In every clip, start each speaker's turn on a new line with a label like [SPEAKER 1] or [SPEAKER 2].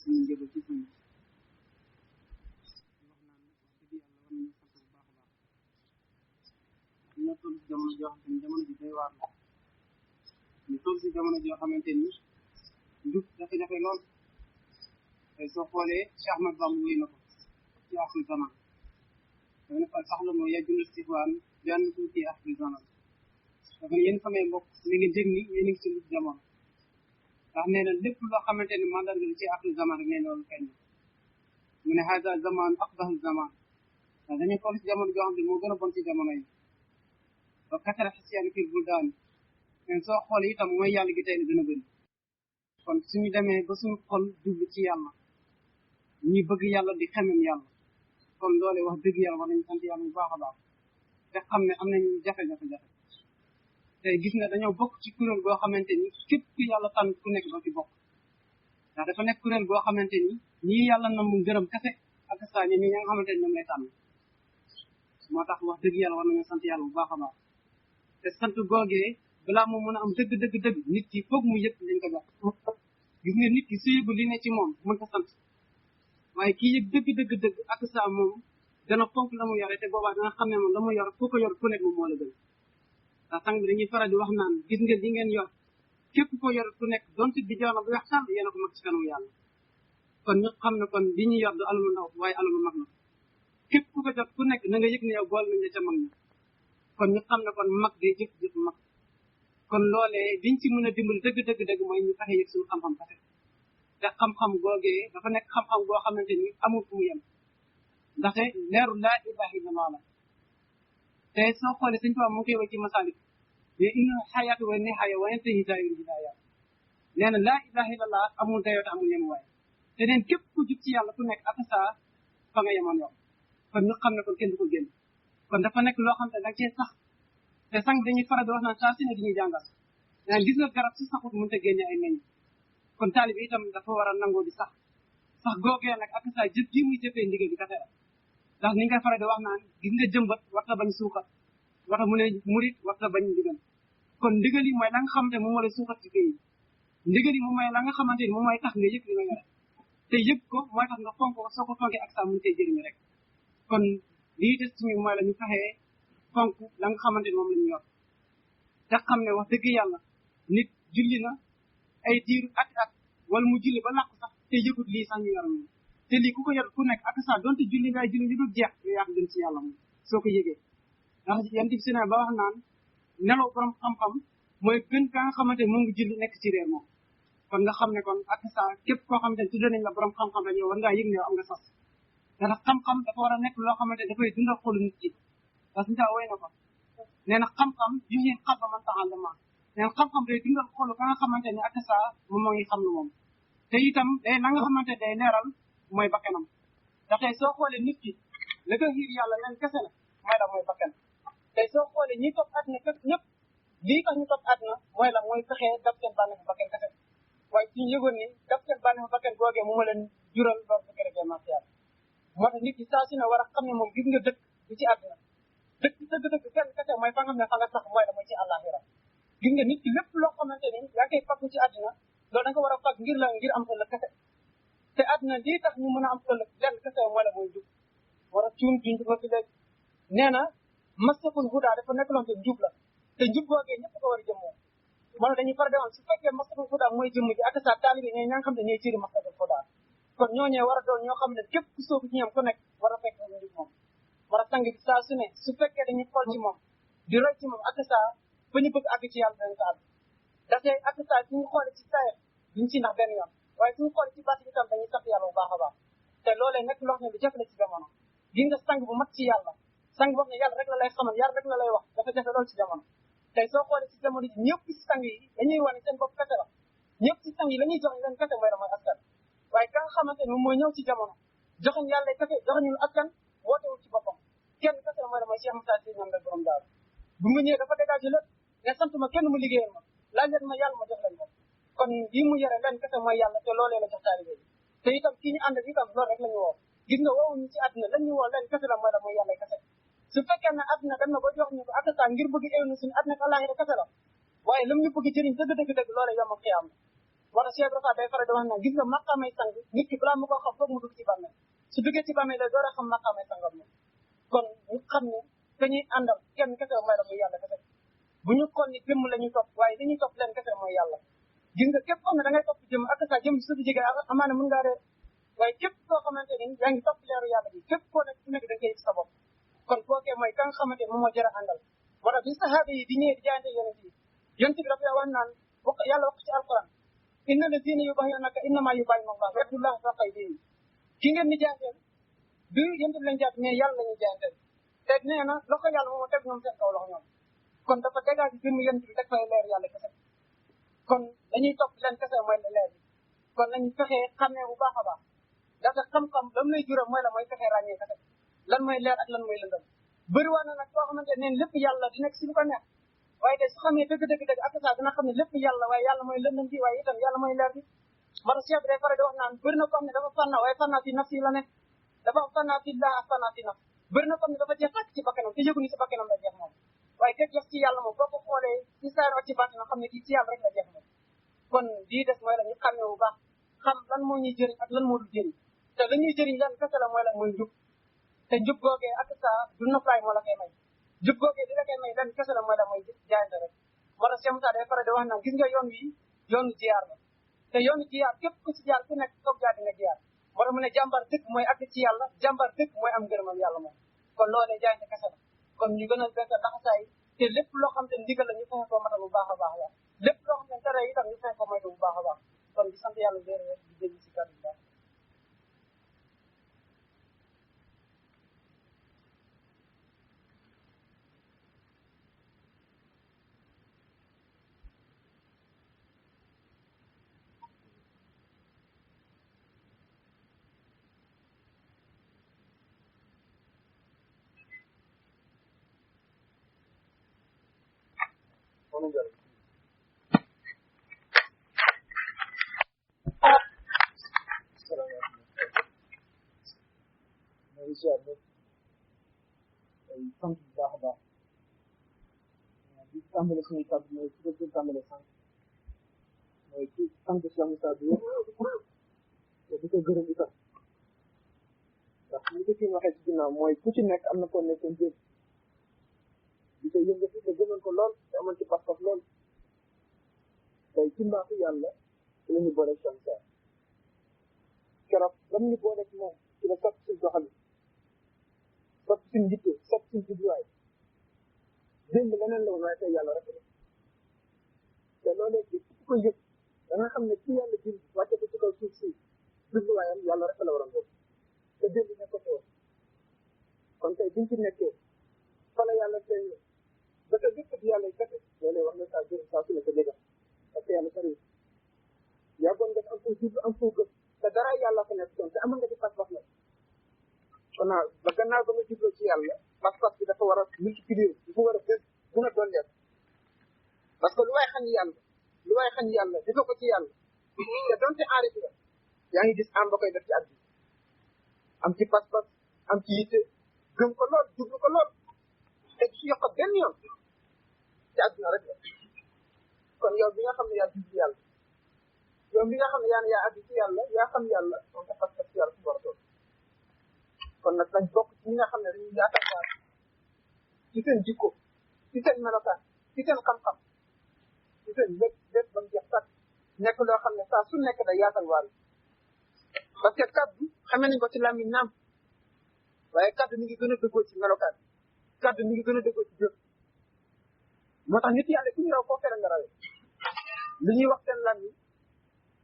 [SPEAKER 1] suñu njëbal ci suñu wax naan wax dëgg yàlla war nañu sant bu baax a baax ñoo toll si jamono joo xamante ni jamono ji day waar la ñu toll si jamono joo xamante ni njub jafe-jafe lool tey soo xoolee Cheikh Ahmad Bamba wéy na ko ci axri zaman dafa ne fal saxla moo yajjuna stixwaan benn tuuti axri zaman dafa ne yéen samay mbokk mi ngi dégg ni yéen a ngi ci njub jamono ndax nee na lépp loo xamante ni mandarga ci axri zaman rek nee loolu feeñ mu ne hada zaman aqbahu zaman ndax dañu toll si jamono joo xam ne moo gën a bon ci jamono yi ba katara xisiyaan fil buldaan mais soo xoolee itam mooy yàlla gi tey la gën a bëri kon suñu demee ba suñu xol jublu ci yàlla ñi bëgg yàlla di xemem yàlla kon loole wax dëgg yàlla war nañu sant yàlla bu baax a baax te xam ne am nañu jafe-jafe tey gis nga dañoo bokk ci kuréel goo xamante ni képp ku yàlla tànn ku nekk doo ci bokk ndax dafa nekk kuréel goo xamante ni ñii yàlla na mu gërëm kese ak saa ñi nga xamante ni ñoom lay tànn moo tax wax dëgg yàlla war nañu sant yàlla bu baax a baax te sant googee balaa moo mën a am dëgg nit ki foog mu yëg liñ ko jox gis nga nit ki su yëgul li ne ci moom mën ko sant waaye kii yëg dëgg ak saa moom dana fonk la mu yore te boobaa dana xam ne moom la mu yor ku ko yor ku nekk moom moo la gën ndax sang bi dañuy faral di wax naan gis nga li ngeen yor képp ko yor ku nekk donte di joona bu weex sàll yéen a ko mag ci kanamu yàlla kon ñu xam ne kon li ñu yor du alamu ndaw waaye alamu mag na képp ku ko jot ku nekk na nga yëg ne yow bool nañ la ca mag ña kon ñu xam ne kon mag day jëf mag kon loolee liñ ci mën a dimbali dëgg mooy ñu fexe yëg suñu xam-xam kese te xam-xam googee dafa nekk xam-xam goo xamante ni amul fu mu yem ndaxte leeru laa ilaha illallah la te soo xoolee suñ tubaab mu ngi koy wax ci masalik mais inna xayaatu wa nihaaya wa yantahi daayul hidaaya nee na laa ilaha illallah amul dayoo te amul yem waaye te neen képp ku jub ci yàlla ku nekk ak saa fa nga yemoon yow kon ñu xam ne kon kenn du ko génn kon dafa nekk loo xam ne danga cee sax te sang dañuy faral di wax naan saa si ne dañuy jàngal naan gis nga garab si saxut mënut a génne ay meññ kon taalib itam dafa war a nangoo di sax googee nag ak saa jëf ji muy jëfee ndigal bi kese la ndax ni nga faral di wax naan gis nga jëmbat warta bañ suuxat warta mu ne murit warta bañ ndigal kon ndigal yi mooy la nga xamante ne moom moo lay suuxat ci kii ndigal yi moom mooy la nga xamante ni moom mooy tax nga yëg li nga yore te yëg ko mooy tax nga fonk ko soo ko fonkee ak saa mun tey jëriñu rek kon lii des ci mooy la ñu fexee fonk la nga xamante ni moom la ñu yor te xam ne wax dëgg yàlla nit julli na ay diiru at wala mu julli ba làqu sax te yëgut lii sax ñu yor moom te lii ku ko yor ku nekk ak saa donte julli ngay julli li dul jeex yow yaa ko gën ci yàlla moom soo ko yëgee ndax yan dib si ne ba wax naan nelaw borom xam-xam mooy gën ka nga xamante ne mu ngi julli nekk ci réer moom kon nga xam ne kon ak saa képp koo xamante ne tudde nañ la borom xam-xam rek yow war ngaa yëg ne yow am nga sas ndax xam-xam dafa war a nekk loo xamante ne dafay dundal xolu nit ki parce que woy na ko nee na xam-xam yuxin xalba man ta'allama nee na xam-xam day dundal xolu ka nga xamante ne ak saa moom moo ngi xam lu moom te itam day la nga xamante day leeral mooy bakkanam ndax tey soo xoolee nit ki la ko xiir yàlla leen kese la mooy la mooy bakkan tey soo xoolee ñi topp àddina képp ñëpp lii tax ñu topp àddina mooy la mooy fexee dab seen bànneexu bakkan kese waaye suñu yëgoon ni dab seen bànneexu bakkan googee mu ma leen jural loolu bu kere martial moo tax nit ki saa su ne war a xam ne moom gis nga dëkk du ci àddina dëkk dëgg kenn kese mooy fa nga xam ne fa nga sax mooy la mooy ci àllaaxira gis nga nit ki lépp loo xamante ni yaa ngi koy fàggu ci àddina loolu da nga ko war a fàgg ngir la ngir am ëllëg kese te àddina lii tax ñu mën a am ëllëg lenn kese mooy la mooy jub war a cuun junj ko fi léegi nee na masakul huda dafa nekk loon te njub la te njub googee ñëpp ko war a jëmmoo moo tax dañuy faral di wax su fekkee masakul huda mooy jëmm ji ak sa taalibe ñooy ña nga xam ne ñooy cëri masakul huda kon ñooñee war a doon ñoo xam ne képp ku soobu ci ñoom ku nekk war a fekk njub moom war a sang bi saa su ne su fekkee dañuy xool ci moom di roy ci moom ak saa fa ñu bëgg àgg ci yàlla dañ ko àgg ndaxte ak saa suñu xoolee ci saa duñ ci nax benn yoon waaye suñu xoolee ci bàtt bi tam dañuy sant yàlla bu baax a baax te loolee nekk loo xam ne lu jafe la ci jamono gi nga sang bu mat ci yàlla sang boo xam ne yàlla rek la lay xamal yàlla rek la lay wax dafa jafe loolu ci jamono tey soo xoolee ci jamono ji ñëpp ci sang yi dañuy wane seen bopp kese la ñëpp ci sang yi la ñuy jox leen kese mooy la mooy askan waaye ka nga xamante ne moom mooy ñëw ci jamono joxuñ yàlla kese joxuñu askan wootewul ci boppam kenn kese mooy la mooy Cheikh Moussa Sy ñoom la borom daal bu nga ñëwee dafa dégagé lépp ne sant ma kenn mu liggéeyal ma laaj leen ma yàlla ma jox leen ko kon lii mu yore leen kese mooy yàlla te loolee la jox taalibe yi te itam kii ñu ànd ak itam loolu rek la ñu woo gis nga woowuñu ci àddina lañ ñu woo leen kese la mooy la mooy yàlla kese su fekkee ne àddina dem na ba jox ñu ko ak saa ngir bëgg éwnu suñu àddina ak àllaaxira kese la waaye lam ñu bëgg jëriñ dëgg loolee yom ak xiyaam wala Cheikh Rafa day faral di wax naan gis nga maqaamay sang nit ki balaa mu ko xam foog mu dugg ci bàmmeel su duggee ci bàmmeel la door a xam maqaamay sangam moom kon ñu xam ne dañuy àndal kenn kese mooy la muy yàlla kese bu ñu xool ni jëmm la ñuy topp waaye li ñuy topp leen kese mooy yàlla gis nga képp xam ne da ngay topp jëmm ak sa jëmm su jege amaana mën ngaa réer waaye képp koo xamante ni yaa ngi topp leeru yàlla bi képp koo nekk su nekk da ngay gis sa bopp kon kookee mooy ka nga xamante moom moo jar a àndal moo tax bi sahaaba yi di ñëwee di jaayante yonent bi dafa wax naan yàlla wax ci alquran inna lazina yubayyunaka innama yubayyuna Allah yadullahi fawqa aydihim ki ngeen di jaayanteel du yonent bi lañ jaat mais yàlla la ñuy jaayanteel te nee na loxo yàlla moom teg ñoom seen kaw loxo ñoom kon dafa dégage jëmm yonent bi teg fay leer yàlla kese kon dañuy topp leen kese mooy leer bi kon nañu fexee xamee bu baax a baax dafa xam-xam lam lay jural mooy la mooy fexee ràññee kese lan mooy leer ak lan mooy lëndëm bëri waa na nag koo xamante ne lépp yàlla di nekk si lu ko neex waaye de su xamee dëgg ak saa dina xam ne lépp yàlla waaye yàlla mooy lëndëm bi waaye itam yàlla mooy leer bi moo tax Cheikh bi day faral di wax naan bëri na ko xam ne dafa fànna waaye fànna fi nafsi la nekk dafa fànna fi laa ak fànna fi nafs bëri na ko xam ne dafa jeex tàkk ci bakkanam te yëgu ni si bakkanam la jeex moom waaye te jeex ci yàlla moom boo ko xoolee ci saar ak ci baatinam xam ne kii ci yàlla rek la jeex moom kon lii des mooy la ñu xamee bu baax xam lan moo ñuy jëriñ ak lan moo du jëriñ te la ñuy jëriñ lan kese la mooy la mooy njub te njub googee ak saa du noflaay moo la koy may njub googee di la koy may lan kese la mooy la mooy jaayante rek moo tax Cheikh Moussa day faral di wax naan gis nga yoon wi yoonu jiyaar la te yoonu jiyaar képp ku ci jaar ku nekk foog jaar di nga jiyaar moo tax mu ne jàmbar dëgg mooy àgg ci yàlla jàmbar dëgg mooy am ngërëmam yàlla moom kon loolee jaayante kese la kon ñu gën a gëstu laxasaay te lépp loo xam te ndigal la ñu fexe ko matal bu baax a baax la lépp loo xam ne tere itam ñu fexe ko moytu bu baax a baax kon di sant yàlla wér di dégg si kàddu bi baax sant bu baax a baax di tàmbale suñuy kàddu mooy ci dëgg tàmbale sant mooy ci sant Cheikh Moussa bi te di ko gërëm itam ndax li ko kii waxee ci ginnaaw mooy ku ci nekk am na ko nekkoon jëf di ko yëngati te gënoon ko lool te amoon ci pas-pas lool tey ci mbaaxu yàlla ci la ñu boole Cheikh Moussa keroog lam ñu boole ci moom ci la sotti suñ doxali sotti suñ njitte sotti suñ jubluwaay démb leneen la woon waaye tey yàlla rek la te loolee ci ku ko yëg da nga xam ne ci yàlla bind wàcce ko ci kaw suuf si jubluwaayam yàlla rek la waroon boobu te démb nekk ko woon kon tey biñ ci nekkee fa la yàlla feeñ ba te bépp di yàlla kese loolee wax na saa jërëm saa su ne ko dégam parce que yàlla sori yàggoon nga am foo jublu am foo gëm te dara yàlla fa nekk te amoon nga ci pas-pas la kon ba gannaaw ba nga jubloo ci yàlla pas-pas bi dafa war a multiplier dafa war a gën a dolleeku parce que lu waay xañ yàlla di ko ci yàlla te donte enrichi la yaa ngi gis am ba koy def ci àdduna am ci pas-pas am ci yitte gëm ko lool jublu ko lool te du si yokk benn yoon ci àdduna rek la kon yow bi nga xam ne yaa jublu yàlla yow bi nga xam ne yaa àgg ci yàlla yaa xam yàlla moom sa pas-pas ci yàlla su war a doon kon nag dañ bokk ci ñi nga xam ne dañuy yaakaar ci seen jikko ci seen melokaan ci seen xam-xam ci seen lépp ba mu jeex sax nekk loo xam ne saa su nekk day yaatal waar parce que kaddu xamee nañ ko ci làmmiñ naam waaye kaddu mi ngi gën a dëggoo ci melokaan kaddu mi ngi gën a dëggoo ci jëf moo tax nit yàlla ku ñu raw koo fere nga rawee li ñuy wax seen làmmiñ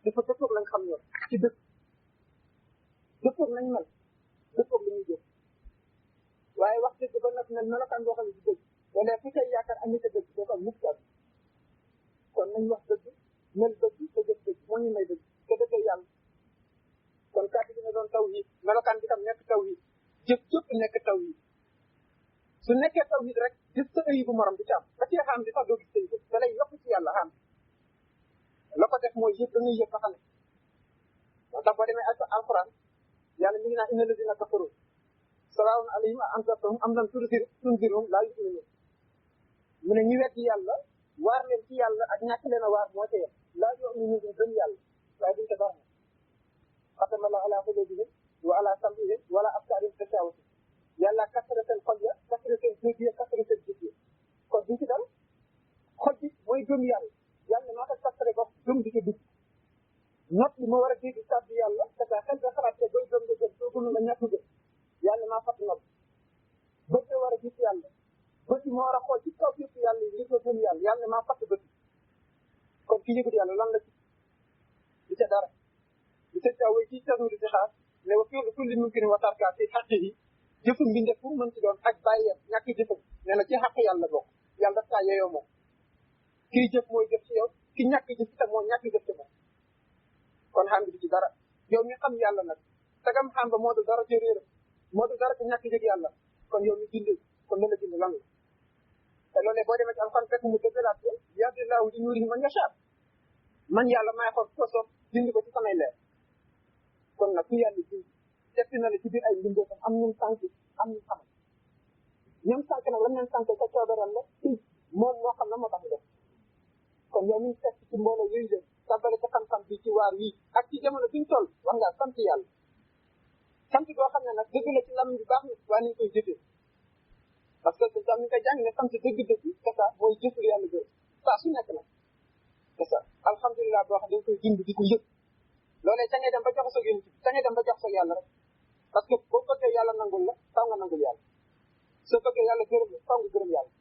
[SPEAKER 1] dafa dëppoog lañ xam ñoom ci dëkk dëppoog lañ mel dëppoog li ñuy jëf waaye wax dëgg ba nag mel melokaan boo xam ne ci dëgg wala fu cay yaakaar am ca dëgg doo ko am mukk kon nañ wax dëgg mel dëgg te jëf dëgg moo ñu may dëgg te dëggee yàlla kon kàddu dina doon tawhid melokaan bi tam nekk tawhid jëf jëpp nekk tawhid su nekkee tawhid rek gis sa ëyi bu morom di ci am ba cee xam di sax doo gis sa yëg da lay yokk ci yàlla xam la ko def mooy yëg da ngay yëg ba xam ne moo tax boo demee alquran yàlla mi ngi naan inna lazina kafaru salaawun alayhim a anzartahum am lam tunzirhum laa yu'minuun mu ne ñu weddi yàlla waar leen ci yàlla ak ñàkk leen a waar moo ca yem laa yu'minuun ñu gëm yàlla waaye duñ ko dara xatama la ala qulubihim wa ala sam'ihim wala absaarihim ghishawatun yàlla kasara seen xol ya kasara seen dégg ya kasara seen gis ya kon duñ ci dal xol bi mooy gëm yàlla yàlla maa ko kasare ba gëm di ko dugg nopp li ma war a dégg kàddu yàlla te ka xel nga xalaat te booy gëm nga gëm soo gëmul nga ñàkk gëm yàlla maa fàtt nopp bët nga war a gis yàlla bët yi ma war a xool ci kaw yëpp yàlla yi ngir nga gëm yàlla yàlla maa fàtt bët kon ki yëgut yàlla lan la ci di ca dara di ca cawee ci tanu di xaar ne wa fi'lu kulli mumkin wa tarka fi haqqihi jëfum bi ndef pour mën ci doon ak bàyyeem ñàkk jëfam nee na ci xaq yàlla bokk yàlla daf kaa yeyoo moom kii jëf mooy jëf ci yow ki ñàkk jëf itam moo ñàkk jëf ci moom kon xam bi ci dara yow mi xam yàlla nag sagam xam ba moo du dara ci réeram moo du dara ci ñàkk jëg yàlla kon yow mi gindee kon la la gind lan la te loolee boo demee ci alxuraan fekk mu dëggalaat ko yahdillaahu li nuurihi man yashaa man yàlla maay xool ko soob dindi ko ci samay leer kon nag ku yàlla dindi def na la ci biir ay mbindee am ñun sànq am ñu xamal ñoom sànq nag lan leen sànq sa coobaram la ci moom moo xam na moo tax def kon yow mi fekk ci mbooloo yooyu leen tàmbale sa xam-xam bi ci waar yi ak ci jamono bi ñu toll war ngaa sant yàlla sant boo xam ne nag dëgg la ci lam bi baax na waa ni ñu koy jëfee parce que tam ni koy jàng ne sant dëgg-dëgg c'est ça mooy jëful yàlla gërëm saa su nekk nag c'est ça alhamdulilah boo xam dañ koy dund di ko yëg loolee ca ngay dem ba jox sa yéen ci ca ngay dem ba jox sa yàlla rek parce que boo bëggee yàlla nangul la taw nga nangul yàlla soo bëggee yàlla gërëm la taw nga gërëm yàlla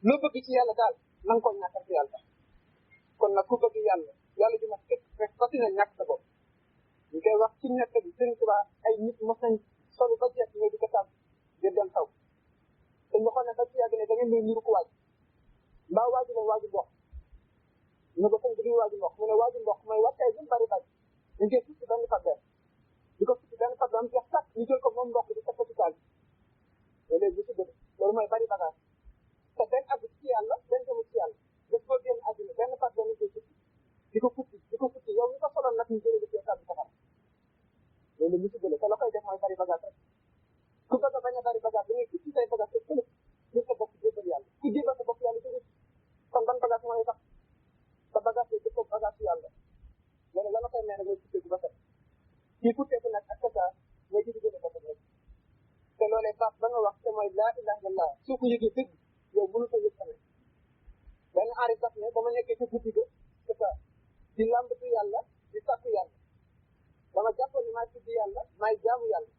[SPEAKER 1] loo bëgg ci yàlla daal na nga ko ñàkkal ci yàlla kon nag ku bëgg yàlla yàlla ji ma fekk rek fati na ñàkk sa bopp ñu koy wax ci nekk bi Sëriñ Tuubaa ay nit mos nañ solu ba jeex ñoo di ko tàmm di dem taw te ñu xool ne ba ci yàgg ne da ngeen may niru ko waaj mbaa waaju la waaju mboq ñu ko sëñ bi di waaju mboq mu ne waaju mboq mooy wàccaay bu mu bari bari ñu koy futti benn fabber di ko futti benn fabber am jeex tàkk ñu jël ko moom mboq di teg ko ci taal bi loolu bu ci bëgg loolu mooy bari bagage te benn àgg ci yàlla benn demul ci yàlla daf koo génn àddina benn fabber ñu koy futti di ko futti yow ñu ko soloon nag ñu jëlee def yow safara loolu mu ci bële te la koy def mooy bari bagage rek ku bëgg a bañ a bari bagage da ngay futti say bagage te fële ñu sa bopp jébal yàlla ku jébal sa bopp yàlla jóge kon ban bagage mooy tax sa bagage yi dëppoo bagage yàlla loolu la la koy may nag mooy futteeku ba set kii futteeku nag ak kasa mooy ci diggante boppam rek te loolee baax ba nga wax te mooy laa ilaha illallah soo ko yëgee dëgg yow mënu ko yëg tamit benn aari sax ne ba ma nekkee ci guddi ga c'est ça di lambatu yàlla di sàkku yàlla dama jàppoon ni maay tudd yàlla maay jaamu yàlla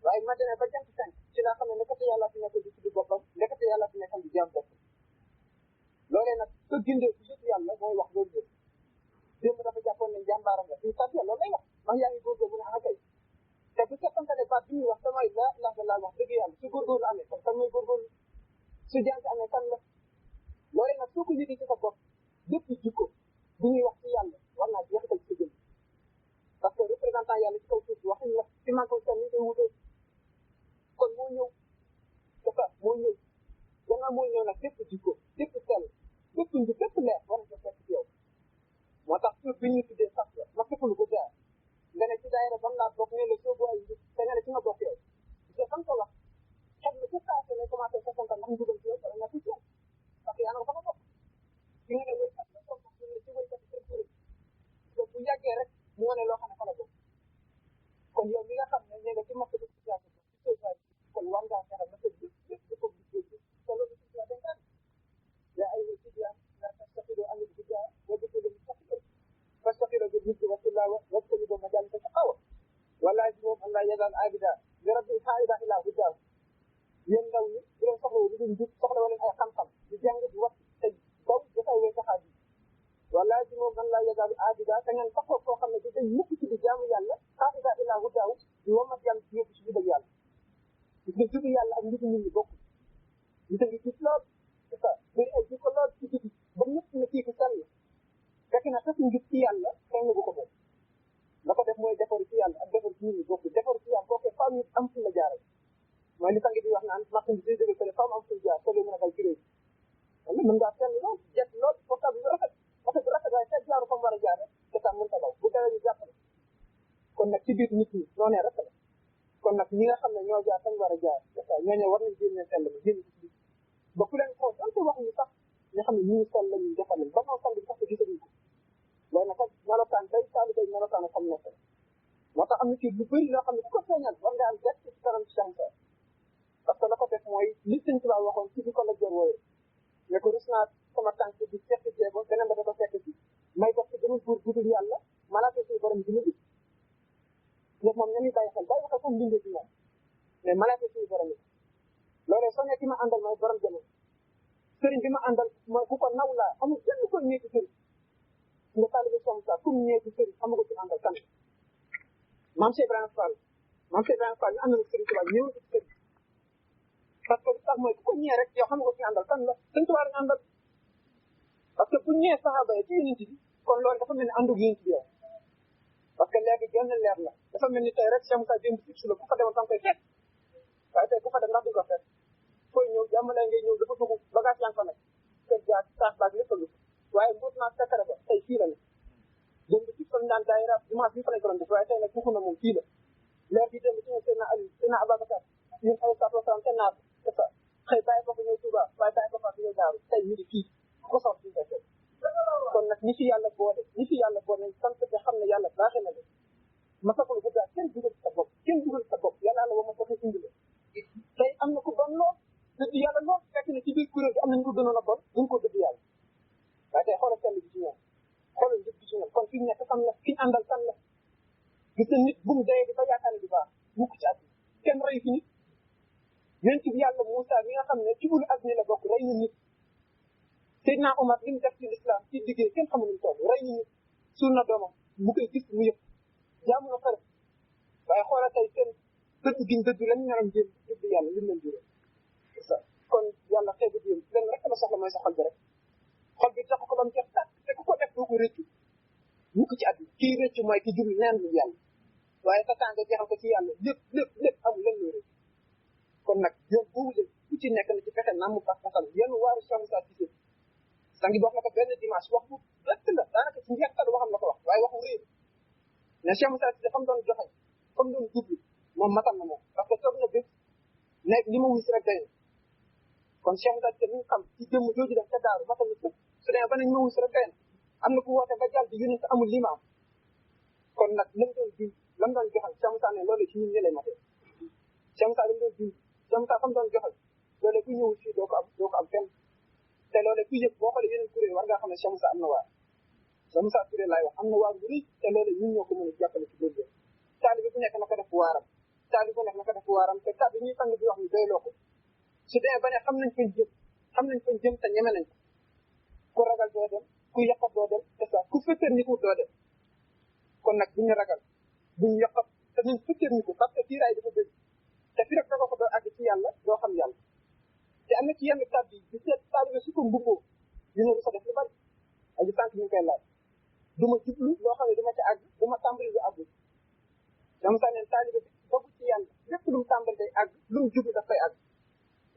[SPEAKER 1] waaye ma demee ba jant fenk ci laa xam ne nekkate yàlla fi nekk di tudd boppam nekkate yàlla fi nekkam di jaam boppam loolee nag ko gindee bu yëpp yàlla mooy wax loolu yëpp démb dafa jàppoon ne jàmbaaram la suñu sant yàlla loolu lay wax ndax yaa ngi góorgóorlu mu ne ah kay te bu fekkante ne baat bi ñuy wax damay laa ilaha illallah wax dëgg yàlla su góorgóorlu amee kon kan mooy góorgóorlu su jàng amee kan la loolee nag soo ko yëgee ci sa bopp bépp jikko bu ñuy wax ci yàlla war naa jeexital ci sa jëm parce que représentant yàlla ci kaw suuf si waxuñu la ci man ko seen ni koy wutee kon moo ñëw c'est ça moo ñëw gannaaw moo ñëw nag bépp jikko bépp sell bépp nji bépp leer war na ko fekk ci yow moo tax suuf bi ñuy tuddee sax la ma fekkul ko jaar nga ne ci daayira ban laa bokk ne la soo booy yi te nga ne ci nga bokk yow parce que xam ko wax xam ne ci saa ne commencé sasanta ndax njugal ci yow wala nga ci yow parce que yaa nga ko fa bokk ci nga ne waykat la comme ne ci waykat yi seen donc bu yàggee rek mu wane loo xam ne fa la bokk kon yow mi nga xam ne ne nga ci mokk bi ci yàgg ci sooy kon war ngaa fexe ba sa yëpp di ko gis te loolu ci la dénkaan yaa ay ci yaa la tastaxido an al-huda wa bihi mustaqbil fastaxido bi rizqi wa tilawa wa talibu majalis taqawa wala jibum an la yazal abida li rabbi haida ila huda yéen ndaw ñi bu leen soxla lu dul jub soxla wala ay xam-xam di jàng di wax te daw dafay wéy saxaat yi wala jibum an la yazal abida te ngeen taxaw koo xam ne di day mukk ci di jaamu yàlla haida ila huda di womat yàlla ci yóbbu ci jubal yàlla gis nga jubu yàlla ak njibu nit ñi bokk ñu ngi gis lool c'est ça bëri ay jikko lool ci biti ba ñëpp ne kii ku sell fekk na sax njub ci yàlla kenn bu ko moom la ko def mooy defaru ci yàlla ak defaru ci nit ñi bokk defaru ci yàlla kooku faaw nit am fu la jaaral mooy li sangi di wax naan martin bi day jóge fële faaw am fu la jaar soo mën a dal ci réew wala mën ngaa sell lool jet lool portable bu rafet oto bu rafet waaye fekk jaaru fa mu war a jaar rek te tam mën ta daw bu dawee ñu jàppale kon nag ci biir nit ñi noonee rek la kon nag ñi nga xam ne ñoo jaar fañ war a jaar c'est ça ñooñu war nañ génne sell ba génn ci ba ku leen xool donte wax ñu sax nga xam ne ñii sell la ñuy defal ba noo sell bi sax te gisaguñ ko
[SPEAKER 2] loolu nag melokaan day taalibe melokaan xam nekk moo tax am na ci lu bëri loo xam ne bu ko feeñal war nga am gerte ci kanam Cheikh Moussa parce que la ko def mooy li Sëñ Tuubaa waxoon ci bi ko la jor wooye ne ko rus naa sama tànk bi fekk jéego beneen ba da ko fekk ci may dox ci beneen buur budul yàlla malaaka suñu borom bi ma gis ñoom moom ñamuy bàyyi xel comme mbindee ci moom mais malaaka suñu borom yi loolee soo nekk ki ma àndal mooy borom jamono sëriñ bi ma àndal mooy ku ko naw laa amul kenn ko ñeeti sëriñ nga taalibe Cheikh Moussa comme ñeeti sëriñ xamu ko ci àndal kan maam Cheikh Ibrahima Fall ñu àndal sëriñ Tuubaa ñëw ci sëriñ parce que sax mooy ku ko ñëwee rek yow xam nga ko ci àndal kan la sëñ Tuubaa la àndal parce que bu ñëwee saxaaba yi ci yonent bi kon loolu dafa mel ni àndug yonent bi yow parce que léegi genn leer la dafa mel ni tey rek Cheikh Moussa démb fix la ku fa demoon tam koy fekk waaye tey ku fa dem ndax duñ ko fekk koy ñëw jàmmale ngay ñëw dafa dugg bagage yaa ngi fa nekk kër jaar saas baag lépp a ngi waaye mbuut naa fekkare ba tey fii la ne démb fix la ñu daan daayira dimanche bi fa lañ ko doon def waaye tey nag tuxu na moom fii la leer bi démb ci ñëw Seydina Ali Seydina Ababacar ñun ay sato sam te naar c'est ça xëy bàyyi ko fa ñëw Touba waaye bàyyi ko fa ñëw Daaru tey ñu ngi fii ko sox fii fekk kon nag ñi fi yàlla boole nañ sant te xam ne yàlla baaxee na leen ma sakul bu gaa kenn dugal sa bopp yàlla la wama dafa indi la tey am na ku bon lool dëgg yàlla lool fekk na ci biir kuréel gi am na ñu ko gënoon a bon ñu ko dëgg yàlla waaye tey xoolal sell bi ci ñoom xoolal njëg bi ci ñoom kon fi ñu nekk xam na ki ñu àndal kan la gis na nit bu mu dayee di ba yaakaar ne du baax mukk ci àdduna kenn rey fi nit yéen ci yàlla Moussa mi nga xam ne ci ulu àdduna la bokk rey na nit Seydina Omar li mu def ci l'islam ci liggéey kenn xamul ñu toll rey na nit suul na doomam bu koy gis mu yëpp jaamu na xare waaye xoolal tey seen dëgg giñ dëgg lañ ñaram jëm jëbb yàlla lim leen juróom kon yàlla xeebu jëm leen rek la soxla mooy sa xol bi rek xol bi tax ko ba mu jeex tàkk te ku ko def doo ko rëccu mukk ci àdduna kii rëccu mooy ki jublu neen lu yàlla waaye sa tànga jeexal ko ci yàlla lépp amul lan loo rëccu kon nag yoon boobu leen ku ci nekk na ci fexe namm pas pasal yenn waaru Cheikh Moussa Cissé sangi wax na ko benn dimanche wax bu rëtt la daanaka ci njeextal waxam la ko wax waaye waxu réer ne Cheikh Moussa Cissé fa mu doon joxe fa mu doon jublu moom matal na moom parce que toog na bés nekk li ma wis rek day kon Cheikh Moussa Cissé mi ngi xam ci jëmm jooju def ca daaru matal na sëpp su demee ba nañ ma wis rek day am na ku woote ba jàll di yónent amul li ma am kon nag lam doon jub lam doon joxal Cheikh Moussa ne loolu ci ñun ñi lay matee Cheikh Moussa lam doon jub Cheikh Moussa fa mu doon joxal loolu ku ñëwul fii doo ko am fenn te loolu ku yëg boo xoolee yeneen kuréel war ngaa xam ne Cheikh Moussa am na waar Cheikh Moussa Touré laay wax am na waar bu rëy te loolu ñun ñoo ko mën a jàppale ci góorgóorlu taalibe bu nekk na ko def waaram taalibe bu nekk na ko def waaram te kàddu ñuy sang bi wax ni doyloo ko su demee ba ne xam nañ fañ jëm te ñeme nañ ko ku ragal doo dem ku yàqat doo dem te ça ku fëttër ni ko doo dem kon nag buñu ragal buñu yàqat te nañ fëttër ni ko parce que fiiraay dafa bëri te fi rek ko doo àgg ci yàlla doo xam yàlla te am na ci yenn kàddu yi di seet taalibe su ko mbubboo dina lu sa def lu bari aji sànq ñu ngi koy laaj du ma jublu loo xam ne du ma ci àgg du ma tàmbali lu àggul dama sax neen taalibe bi bokk ci yàlla lépp lu mu tàmbali day àgg lu mu jublu daf koy àgg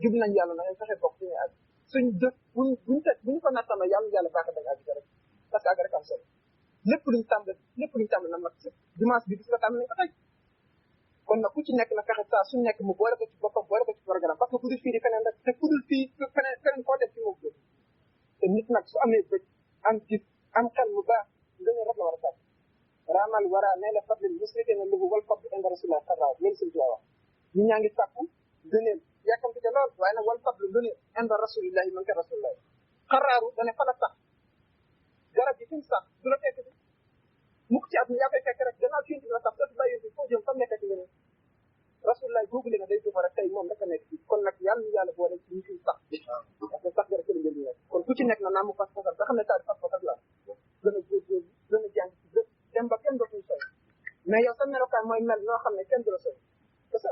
[SPEAKER 2] jub nañ yàlla na ngeen fexe bokk ci ñuy àgg suñ jëf buñu ko nattama yàlla baax dañ àgg rek parce que àgg rek am solo lépp luñ tàmbali na mat dimanche bi bis la tàmbali nañ ko tey kon nag ku ci nekk na fexe saa suñ nekk mu boole ko ci boppam boole ko ci programme parce que ku dul fii di feneen rek te ku dul fii feneen koo def ci moom jóg te nit nag su amee bëj am gis am xel mu baax ngëneel rek la war a sàkk raamal wara nee la fadlil musrike na lubu wal fadl inda rasulillah xaraaw loolu sëñ Tuubaa wax ñi ñaa ngi sàkku ngëneel yàkkamti te lool waaye nag wal fadl ngëneel inda rasulillahi man ka rasulillahi xaraaru dane fa la sax garab yi fi mu sax du la fekk bi mukk ci at mi yaa koy fekk rek gannaaw ci la sax dootu bàyyi bi foo jëm fa nekkati ngëneel rasulillah googu leen day dufa rek tey moom rek a nekk fii kon nag yàlla ñu yàlla boole ci ñu fiy sax parce que sax garab ci la ngeen di nekk kon ku ci nekk na naa mu fas fasal ba xam ne taal fas fasal la gën a góorgóorlu gën a jàng ci lépp dem ba kenn dootuñu soy mais yow sa melokaan mooy mel noo xam ne kenn du la soy c'est ça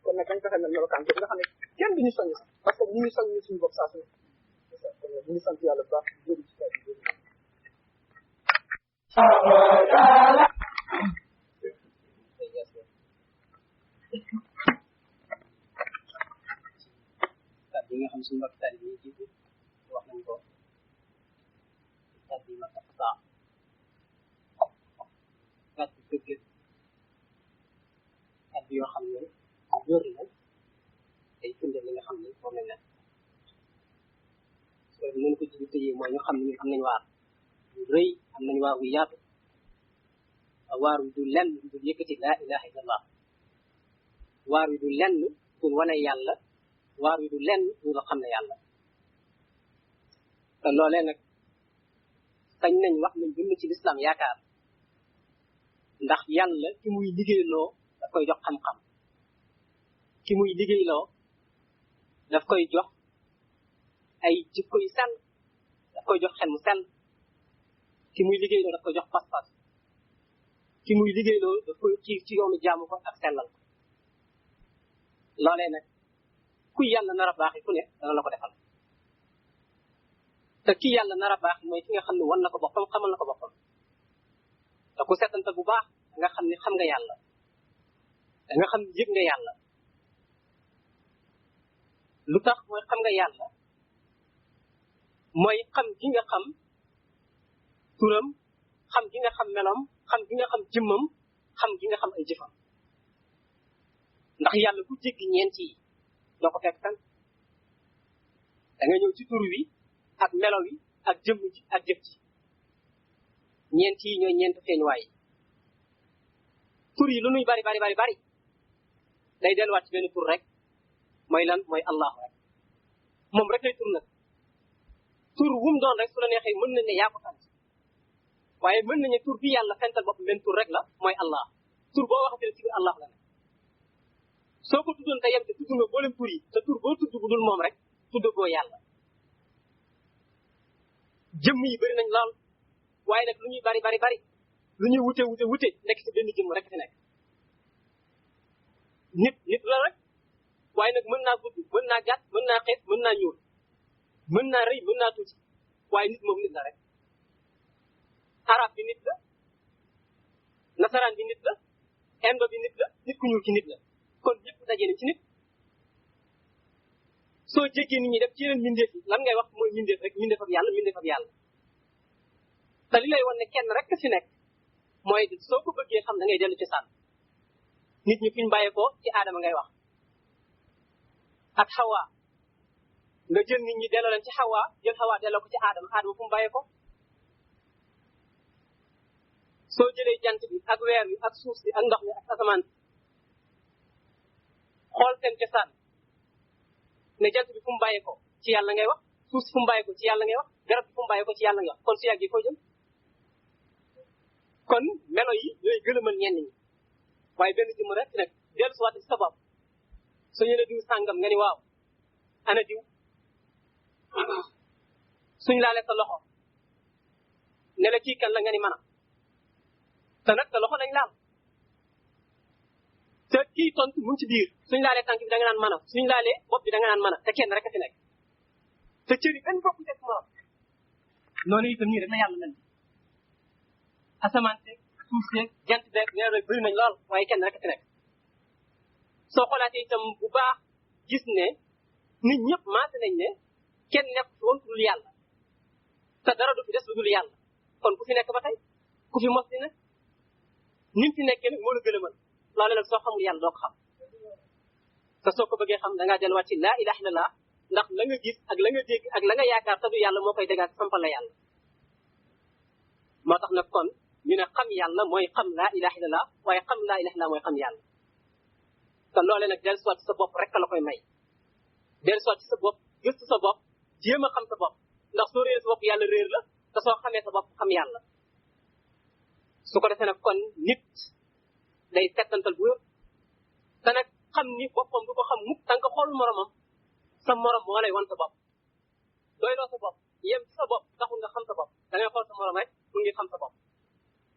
[SPEAKER 2] kon nag dañ fexe mel melokaan bi nga xam ne kenn duñu soññ sax parce que ñu ngi soññ ñu suñu bopp saa su ne c'est ça kon nag ñu ngi sant yàlla bu baax jëri ci kaw bi
[SPEAKER 1] kàddu yi nga xam suñu mbokk taalibe yi jiitu wax nañ ko kàddu yi ma tax saa kàddu dëgg kàddu yoo xam ne wóor na day firndeel li nga xam ne moom lañ nekk mën ko jiitu tëjee mooy ñu xam ne ñun am nañ waar ñu
[SPEAKER 3] rëy am nañ waar wu yaatu waar wi du lenn du yëkkati laa ilaha illallah waar wi du lenn pour wane yàlla waar wi du lenn pour nga xam ne yàlla te loolee nag sañ nañ wax nañ dund ci lislaam yaakaar ndax yàlla ki muy liggéeyloo daf koy jox xam-xam ki muy liggéeyloo daf koy jox ay jikko yu sell daf koy jox xel mu sell ki muy liggéeyloo daf koy jox pas-pas ki muy liggéeyloo daf koy xiir ci yoonu jaamu ko ak sellal ko loolee nag ku yàlla nar a baaxi ku ne dana la ko defal te ki yàlla nar a baaxi mooy ki nga xam ne wan na ko boppam xamal na ko boppam te ku setantal bu baax da nga xam ne xam nga yàlla da nga xam ne yëg nga yàlla lu tax mooy xam nga yàlla mooy xam gi nga xam turam xam gi nga xam meloom xam gi nga xam jëmmam xam gi nga xam ay jëfam ndax yàlla ku jéggi ñeent yi doo ko fekk tan da nga ñëw ci tur wi ak melo wi ak jëmm ji ak jëf ji ñeent yi ñooy ñeent feeñuwaay yi tur yi lu nuy bari bari bari bari day delluwaat ci benn tur rek mooy lan mooy allahu rek moom rek lay tur nag tur wum doon rek su la neexee mën nañ ne yaa ko sant waaye mën nañu tur bi yàlla fental bopp benn tur rek la mooy allah tur boo waxatee ci biir allah la ne soo ko tuddoon te yem te tudd nga boolem tur yi te tur boo tudd bu dul moom rek tudd boo yàlla jëmm yi bëri nañ lool waaye nag lu ñuy bari bari bari lu ñuy wute nekk ci benn jëmm rek fi nekk nit la rek waaye nag mën naa gudd mën naa gàtt mën naa xees mën naa ñuul mën naa rëy mën naa tuuti waaye nit moom nit la rek arab bi nit la nasaraan bi nit la indo bi nit la nit ku ñuul ci nit la kon ñëpp dajee nañ ci nit soo jéggee nit ñi def ci yeneen mbindeef yi lan ngay wax mooy mbindeef rek mbindeef ak yàlla te li lay wan ne kenn rek fi nekk mooy soo ko bëggee xam da ngay dellu ci sànn nit ñi fi ñu bàyyeekoo ci aadama ngay wax ak xawaa nga jël nit ñi delloo leen ci xawaa jël xawaa delloo ko ci aadama fu mu bàyyeekoo soo jëlee jant bi ak weer bi ak suuf si ak ndox mi ak asamaan xool seen cosaan ne jant bi fu mu bàyyeekoo ci yàlla ngay wax suuf si fu mu bàyyeekoo ci yàlla ngay wax garab bi fu mu bàyyeekoo ci yàlla ngay wax kon su yàggee foo jëm kon melo yi ñooy gëlëmal ñenn ñi waaye benn jëmm rek nag dellu si waat ci sa bopp soo ñëwee diw sàngam nga ni waaw ana diw suñ laalee sa loxo ne la kii kan la nga ni mën a te nag sa loxo lañ laal te kii tontu mu ngi ci biir suñ laalee tànk bi da nga naan mën a suñ laalee bopp bi da nga naan mën a te kenn rek a fi nekk te cër yi benn bokku teg morom noonu itam nii rek la yàlla mel asamaan seeg suuf seeg jant beeg weer rek bëri nañ lool waaye kenn rek a fi nekk soo xoolaatee itam bu baax gis ne nit ñëpp maase nañ ne kenn nekk fi woon ku dul yàlla te dara du fi des lu dul yàlla kon ku fi nekk ba tey ku fi mos di ne ni mu fi nekkee nag moo la gëlëmal loolu nag soo xamul yàlla doo ko xam te soo ko bëggee xam da ngaa delluwaat ci laa ilaha illallah ndax la nga gis ak la nga dégg ak la nga yaakaar te du yàlla moo koy dégaat sampal la yàlla moo tax nag kon ñu ne xam yàlla mooy xam laa ilaha illallah waaye xam laa ilaha illallah mooy xam yàlla te loolee nag dellusiwaat ci sa bopp rek la koy may dellusiwaat ci sa bopp gëstu sa bopp jéem a xam sa bopp ndax soo réer sa bopp yàlla réer la te soo xamee sa bopp xam yàlla su ko defee nag kon nit day settantal bu wér te nag xam ni boppam du ko xam mukk tant que xool moromam sa morom moo lay wan sa bopp doyloo sa bopp yem ci sa bopp taxul nga xam sa bopp da ngay xool sa morom rek pour ngir xam sa bopp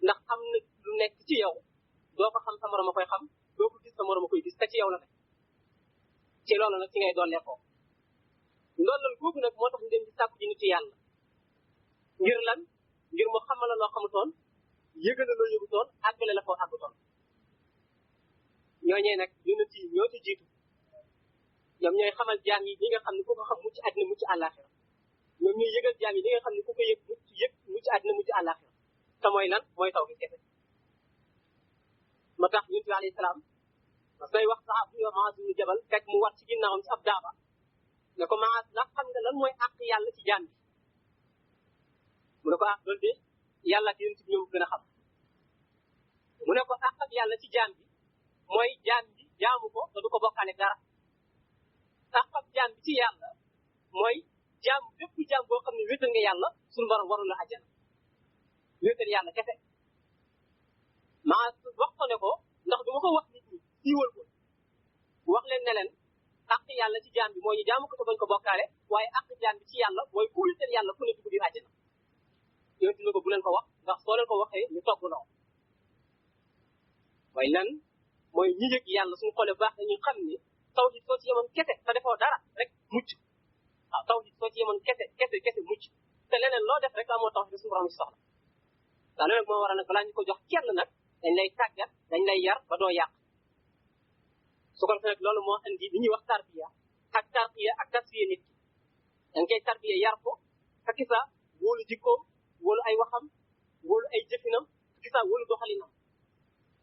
[SPEAKER 3] ndax am na lu nekk ci yow doo ko xam sa morom a koy xam doo ko gis sa morom a koy gis te ci yow la nekk ci loolu nag ci ngay dollee ko ndollal googu nag moo tax ñu dem di sàkku ji nitu yàlla ngir lan ngir mu xamal la loo xamutoon yëgal la loo yëgutoon àggale la foo àggutoon ñooñee nag yonent yi ñoo ci jiitu ñoom ñooy xamal jaam yi ñi nga xam ne ku ko xam mucc àddina mucc àllaaxira ñoom ñooy yëgal jaam yi ñi nga xam ne ku ko yëg mucc àddina mucc àllaaxira te mooy lan mooy taw bi kese moo tax yonent bi alayhi salaam parce que wax saxaab bu ñuy Maaz ibn Jabal fekk mu war ci ginnaawam ci ab daaba ne ko Maaz ndax xam nga lan mooy àq yàlla ci jaam bi mu ne ko loolu de yàlla ak yonent bi ñoo gën a xam mu ne ko àq ak yàlla ci jaam bi mooy jaam bi jaamu ko te du ko bokkaale dara àq ak jaam bi ci yàlla mooy jaam bépp jaam boo xam ne wéetal nga yàlla suñu borom warul la àjjana wéetal yàlla kese maa wax ko ne ko ndax du ma ko wax nit ñi siiwal ko wax leen ne leen àq yàlla ci jaam bi mooy ñu jaamu ko te bañ ko bokkaale waaye àq jaam bi ci yàlla mooy ku wéetal yàlla ku ne dugg biir àjjana yonent ne ko bu leen ko wax ndax soo leen ko waxee ñu togg loo waaye lan mooy ñi yëg yàlla suñu xoolee baax dañuy xam ni tawhid soo ci yemoon kese te defoo dara rek mucc waaw tawhid soo ci yemoon kese mucc te leneen loo def rek amoo tawhid suñu borom ci soxla daa loolu nag moo waral nag balaa ñu ko jox kenn nag dañ lay tàggat dañ lay yar ba doo yàq su ko defee nag loolu moo andi li ñuy wax tarbiya ak tasfiya nit ki da nga koy tarbiya yar ko ak sa wóolu jikkoom wóolu ay waxam wóolu ay jëfinam ak sa wóolu doxalinam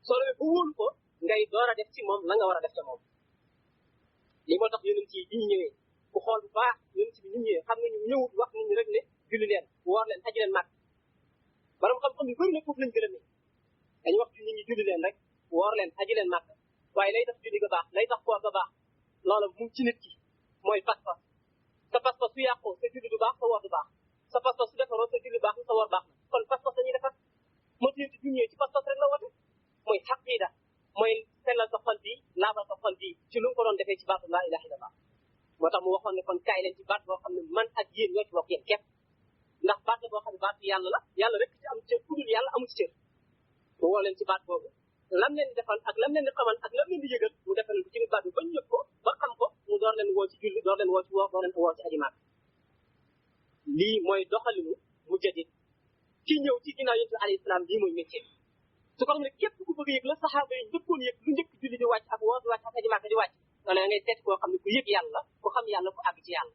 [SPEAKER 3] soo demee ba wóolu ko ngay door a def ci moom la nga war a def ca moom lii moo tax yonent yi bi ñu ñëwee ku xool bu baax yonent bi ñu ñëwee xam nga ñu ñëwut wax nit ñi rek ne julli leen woor leen aji leen màgg borom xam-xam yu bëri nag foofu lañ gërëmee dañu wax ci nit ñi julli leen rek woor leen aji leen màgg waaye lay tax julli ga baax lay tax koor ga baax loola mu ci nit ki mooy pas-pas sa pas-pas su yàqoo sa julli du baax sa woor du baax sa pas-pas su defaroo sa julli baax na sa woor baax na kon pas-pas dañuy defar moo ci bi ñëwee ci pas-pas rek la wote mooy xaqiida mooy sellal sa xol bi laabal sa xol bi ci lu mu ko doon defee ci baatu laa ilaha illallah moo tax mu waxoon ne kon kaay leen ci baat boo xam ne man ak yéen ñoo ci bokk yéen képp ndax baat boo xam ne baatu yàlla la yàlla rek ci am cër ku dul yàlla amu ci cër mu woo leen ci baat boobu lam leen di defal ak lam leen di xamal ak lam leen di yëgal mu defal ko ci biir baat bi ba ñu yëg ko ba xam ko mu door leen woo ci julli door leen woo ci woor door leen woo ci aji maak lii mooy doxalinu mujjadid ki ñëw ci ginnaaw yonent bi alayhi salaam lii mooy métier su ko xam ne képp ku bëgg a yëg la saxaaba yi njëkkoon yëg lu njëkk julli di wàcc ak woor di wàcc ak aji maak di wàcc loolu ngay seet koo xam ne ku yëg yàlla ku xam yàlla ku àgg ci yàlla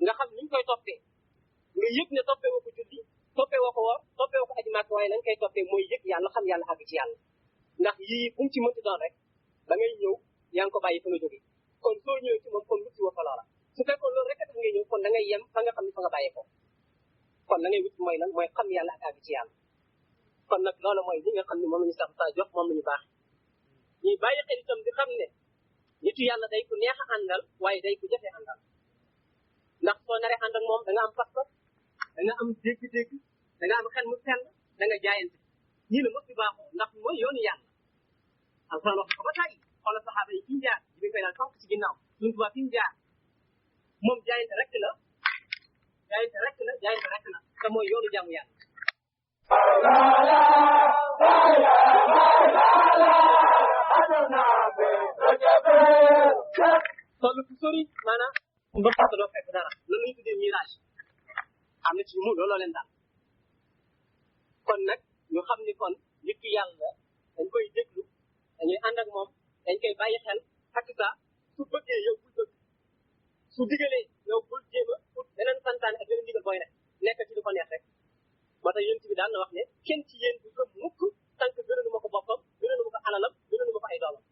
[SPEAKER 3] nga xam ni ñu koy toppee nga yëg ne toppee woo ko julli toppee woo ko woor toppee woo ko aji maak waaye lañ koy toppee mooy yëg yàlla xam yàlla àgg ci yàlla ndax yii fu mu ci mënti doon rek da ngay ñëw yaa ngi ko bàyyi fa nga jógee kon soo ñëwee ci moom kon wut si woo fa loola su fekkoon loolu rek a tax ngay ñëw kon da ngay yem fa nga xam ne fa nga bàyyee ko kon la ngay wut mooy lan mooy xam yàlla ak àgg ci yàlla kon nag loolu mooy li nga xam ne moom la ñu sax saa jox moom la ñu baax ñuy bàyyi xel itam di xam ne nitu yàlla day ku neex a àndal waaye day ku jafe àndal ndax soo naree ànd ak moom da nga am pas-pas da nga am dégg-dégg da nga am xel mu sell da nga jaayante ñii la mos di baaxoo ndax mooy yoonu yàlla alxuraan wax ko ba tey xoolal saxaaba yi fi mu jaar bi koy daal topp ci ginnaaw suñu tubaab fi mu jaar moom jaayante rek la te mooy yoonu jaamu yàlla toll fu sori maanaam mbëpp te doo fekk dara loolu lañu tuddee mirage am na ci mu looloo leen daal kon nag ñu xam ni kon nit ki yàlla dañ koy déglu dañuy ànd ak moom dañ koy bàyyi xel ak sa su bëggee yow bul bëgg su digalee yow bul jéem a ut beneen santaane ak beneen digal booy nekk ci lu ko neex rek moo tax yonent bi daan na wax ne kenn ci yéen du gëm mukk tànk gënalu ma ko boppam gënalu ma ko alalam gënalu ma ko ay doomam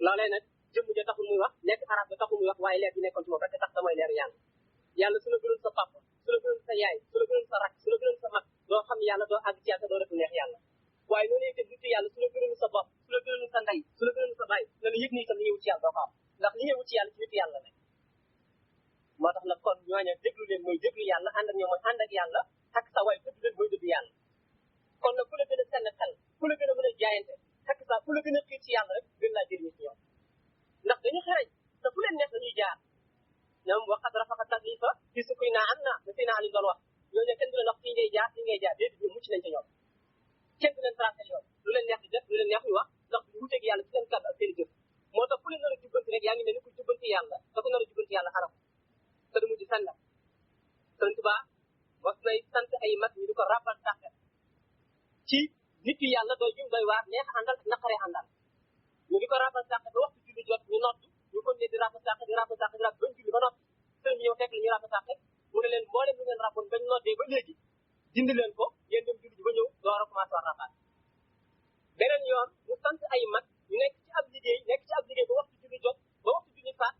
[SPEAKER 3] loolee nag jëmm ja taxul muy wax nekk arab ba taxul muy wax waaye leer bi nekkoon ci moom rek tax da mooy leeru yàlla yàlla su la gënal sa papa su la gënal sa yaay su la gënal sa rak su la gënal sa mag doo xam yàlla doo àgg ci yàlla doo def neex yàlla waaye noonu itam nit yàlla su la gënal sa bopp su la gënal sa ndey su la gënal sa baay na la yëg ni itam li ngay wut ci yàlla doo ko am ndax li ngay wut ci yàlla ci nit yàlla nag moo tax nag kon ñooña déglu leen mooy déglu yàlla ànd ak ñoom mooy ànd ak yàlla ak sa waay déglu leen mooy déglu yàlla kon nag ku la gën a senn xel ku la gën a mën a jaayante ak sa ku la gën a xiir ci yàlla rek gën laa jëriñu ci ñoom ndax dañu xereñ te fu leen neex dañuy jaar ñoom waxat rafaqa taklifa fi sukuy naa am naa da fii naa li doon wax ñooñu kenn du leen wax fii ngay jaar déedéet ñu mucc nañ ca ñoom kenn du leen tracé yoon lu leen neex di def lu leen neex ñu wax ndax du wuteeg yàlla ci seen kàddu ak seen jëf moo tax ku leen nar a jubbanti rek yaa ngi mel ni ku jubbanti yàlla te ku nar a jubbanti yàlla xaraf te du mujj sànna Sëñ Tuubaa wax nay sant ay mag ñu di ko rabal sàkkat ci nit yi yàlla doy jum doy waar neex àndal ak naqaree àndal ñu di ko rabal sàkkat ba waxtu julli jot ñu nodd ñu kon ne di rabal sàkkat di rabal sàkkat di rabal bañ julli ba noppi sëñ bi ñëw fekk la ñu rabal sàkkat mu ne leen mboolem lu ngeen raboon bañ noddee ba léegi dindi leen ko ngeen dem julli ji ba ñëw door a commencé war rabal beneen yoon mu sant ay mag ñu nekk ci ab liggéey ba waxtu julli jot ba waxtu julli faat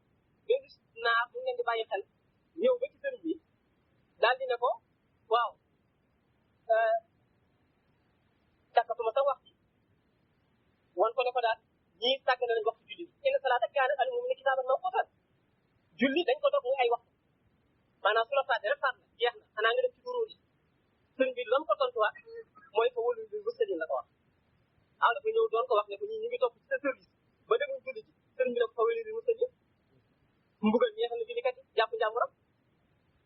[SPEAKER 3] ngeen gis naa bu ngeen di bàyyi xel ñëw ba ci sëriñ bi daal di ne ko waaw ñii sàgg na lañ waxtu julli inna salaata kaanat alal mu'miniina kitaaban mawquutan julli dañ ko dog muy ay waxtu maanaam su la fàtte rek fàtte jeex na xanaa nga dem ci duróo yi sëñ bi lam ko tontuwaat mooy fa wëlu lu wëstalin la ko wax dafa ñëw doon ko wax ne ko ñii ñu ngi topp ci sa service ba demuñ julli ji sëñ bi ne ko fa wëlu lu wëstalin mbugal ñeexal na jullikat yi jàpp njàmburam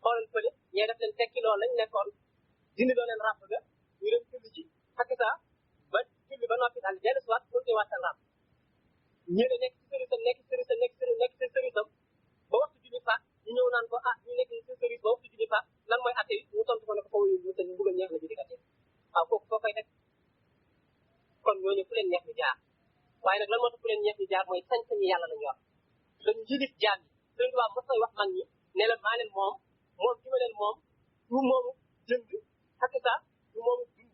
[SPEAKER 3] xoolal fële ñee def leen tekki loolu lañ nekkoon dindi loo leen ràpp ga ñu dem julli ji xakk saa ba julli ba noppi daal dellu soit pour ñu waat seen ràpp ñii da nekk ci service am nekk ci service am nekk ci service am ba waxtu julli faat ñu ñëw naan ko ñu nekk ci service ba waxtu julli faat lan mooy atte yi mu tontu ko ne ko foofu yóbbu te ñu bëgg a ñeex la jullikat yi waaw kooku foo koy teg kon ñooñu fu leen neex ñu jaar waaye nag lan moo tax fu leen neex ñu jaar mooy sañ-sañu yàlla lañu yor dañu jilif jaam yi Sëriñ Tuubaa mos koy wax mag ñi ne la maa leen moom ci ma leen moom du moomu jënd xakk saa du moomu dund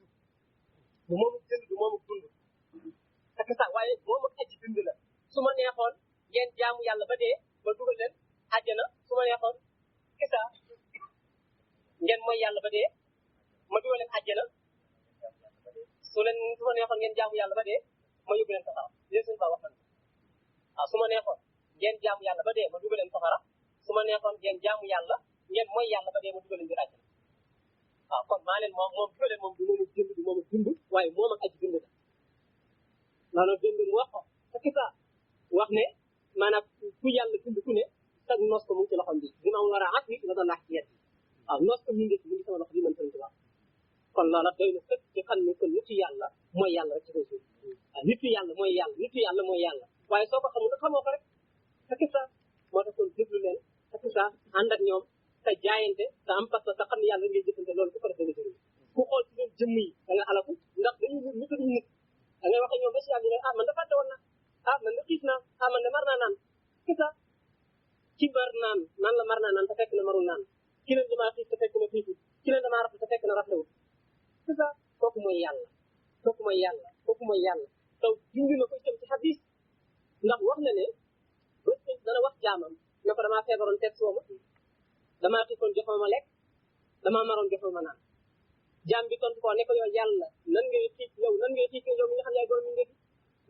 [SPEAKER 3] du moomu jënd du moomu dund xakk saa waaye moomu aji dund la su ma neexoon ngeen jaamu yàlla ba dee ba dugal leen àjjana su ma neexoon kisa ngeen mooy yàlla ba dee ma dugal leen àjjana su ma neexoon ngeen jaamu yàlla ba dee ma yóbbu leen safara léegi suñu fa wax na waaw su ma neexoon ngeen jaamu yàlla ba dee ma dugal leen safara su ma neexoon ngeen jaamu yàlla ngeen mooy yàlla ba dee ma dugal leen biir àjjana waaw kon maa leen moom dugal leen moom du moomu jënd du moomu dund waaye moom ak aji dund la loolu dund mu wax ko sa kisa wax ne maanaam ku yàlla dund ku ne sag nos ko mu ngi ci loxoom bi dina am war a at wi nga doon laaj ci yet waaw nos ko mu ngi sama loxo bi man Sëriñ Tuubaa kon loola doy na sëkk ci xam ne kon nitu yàlla mooy yàlla rek ci kaw suuf waaw nitu yàlla mooy yàlla waaye soo ko xamul xamoo ko rek sa kisa moo tax kon déglu leen sa kisa ànd ak ñoom sa jaayante sa am parce que sa xam ne yàlla ngay jëfante loolu ku ko def danga jëriñ ku xool ci leen jëmm yi da nga alaku ndax dañuy wut nit nit da ngay wax ak ñoom ba si yàlla ne man da fàtte woon na man da xiif naa man da mar naa naan kisa ci mar naan nan la mar naa naan te fekk na marul naan ki leen damaa xiif te fekk na xiiful ki leen damaa rafet te fekk na rafetewul kisa kooku mooy yàlla taw junj na ko itam ci xadis ndax wax na ne bés dana wax jaamam ne ko damaa feebaroon teg sooma damaa xiifoon joxoo ma lekk damaa maroon joxoo ma naan jaam bi tontu ko ne ko yow yàlla nan ngay xiif yow mi nga xam yaay borom mi ndefi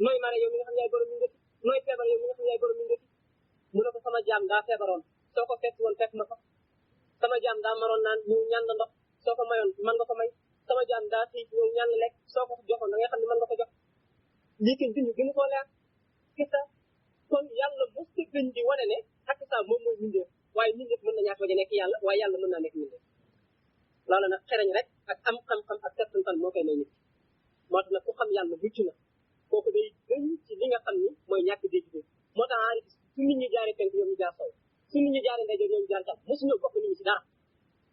[SPEAKER 3] nooy mare yow mi nga xam yaay borom mi ndefi nooy feebar yow mi nga xam yaay borom mi ndefi mu ne ko sama jaam daa feebaroon soo ko fekk woon fekk ma fa sama jaam daa maroon naan ñëw ñaan la ndox soo ko mayoon man nga ko may sama jaam daa xiif ñëw ñaan la lekk soo ko joxoon da ngay xam ne man nga ko jox lii kin duñu gënu koo leer kisa kon yàlla mos ta gën di wane ne ak sa moom mooy mindeef waaye mindeef mën na ñaata waje nekk yàlla waaye yàlla mën naa nekk mindeef loolu nag xereñ rek ak am xam-xam ak settantal moo koy may nit moo tax nag ku xam yàlla mucc na kooku day gën ci li nga xam ni mooy ñàkk dégg-dégg moo tax aarif su nit ñi jaaree penk ñoom ñu jaar sow su nit ñi jaaree ndeyjoor ñoom ñu jaar càmm mosuñoo bokk nit ñi ci dara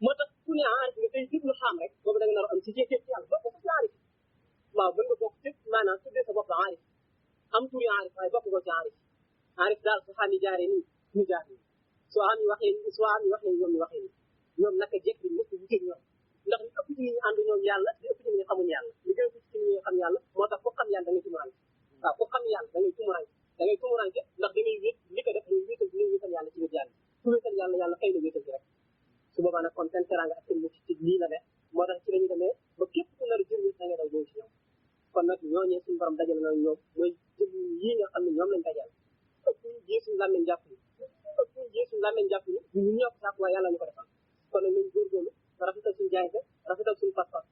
[SPEAKER 3] moo tax ku ne aarif nga tey déglu xam rek boobu da nga nar a am ci jékkee ci yàlla bokk ci aarif waaw mën nga bokk ci maanaam tuddee sa bopp aarif am turi aarif waaye bokk ko ci aarif daal su xam yi jaaree nii ñu jaar nii soo am yi waxee ñoom ñu waxee nii ñoom naka jekk bi mos a wuteeg ñoom ndax li ëpp ci nit ñi ànd ñoom yàlla li ëpp ci nit ñi xamuñ yàlla li gën a ci nit ñi xam yàlla moo tax ku xam yàlla da ngay tumuranke waaw ku xam yàlla da ngay tumuranke ndax da ngay wét li ko def mooy wéetal bi ngay wéetal yàlla ci wét yàlla ku wéetal yàlla xëy na wéetal bi rek su boobaa nag kon seen teranga ak seen mucc ci lii la def moo tax ci la ñu demee ba képp ku nar a jëriñu da ngay daw ñëw ci ñoom kon nag ñooñee suñu borom dajal na ñoom mooy jëm yii nga xam ne ñoom lañ dajal ëpp ñu jeesuñu làmmeñ jàpp ni ñun ñoo ko sàkk waaye yàlla ñu ko defal kon nag nañ góorgóorlu rafetal suñu jaayante rafetal suñu pas-pas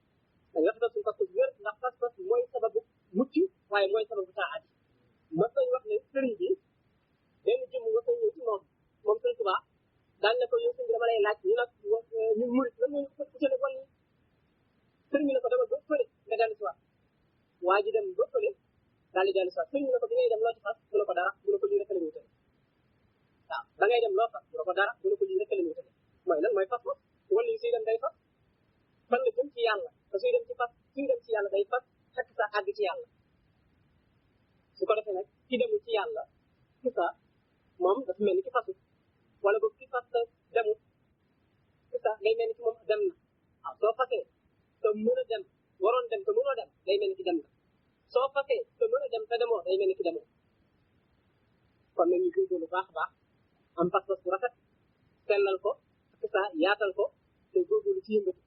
[SPEAKER 3] dañ rafetal suñu pas-pas wér ndax pas-pas mooy sababu mucc waaye mooy sababu taat ma sañ wax ne sëriñ bi benn jëmm nga sañ ñëw ci moom Sëriñ Tuubaa daal ne ko yow sëriñ bi dama lay laaj ñu nag ñun murit lan moo ñu ko utale wàll sëriñ bi ne ko dama ba fële nga dellu si waat waa ji dem ba fële daal di dellu si waat sëriñ bi ne ko bi ngay dem loo ci fas mu ne ko dara mu ne ko lii rek la ñu wutale waaw da ngay dem loo fas mu ne ko dara mu ne ko lii rek la ñu wutale mooy lan mooy fas wala yi suy dem day fas fan la jëm ci yàlla te suy dem ci yàlla day fas fekk sa àgg ci yàlla su ko defee nag ki demul ci yàlla ki sa moom dafa mel ni ki fasu wala boog ki fas demul ki sa day mel ni ki moom dem na waaw soo fasee te mën a dem waroon dem te mënoo dem day mel ni ki dem na soo fasee te mën a dem te demoo day mel ni ki demoo kon nag ñu góorgóorlu baax a baax am pas-pas bu rafet sellal ko ki sa yaatal ko te góorgóorlu ci yëngatu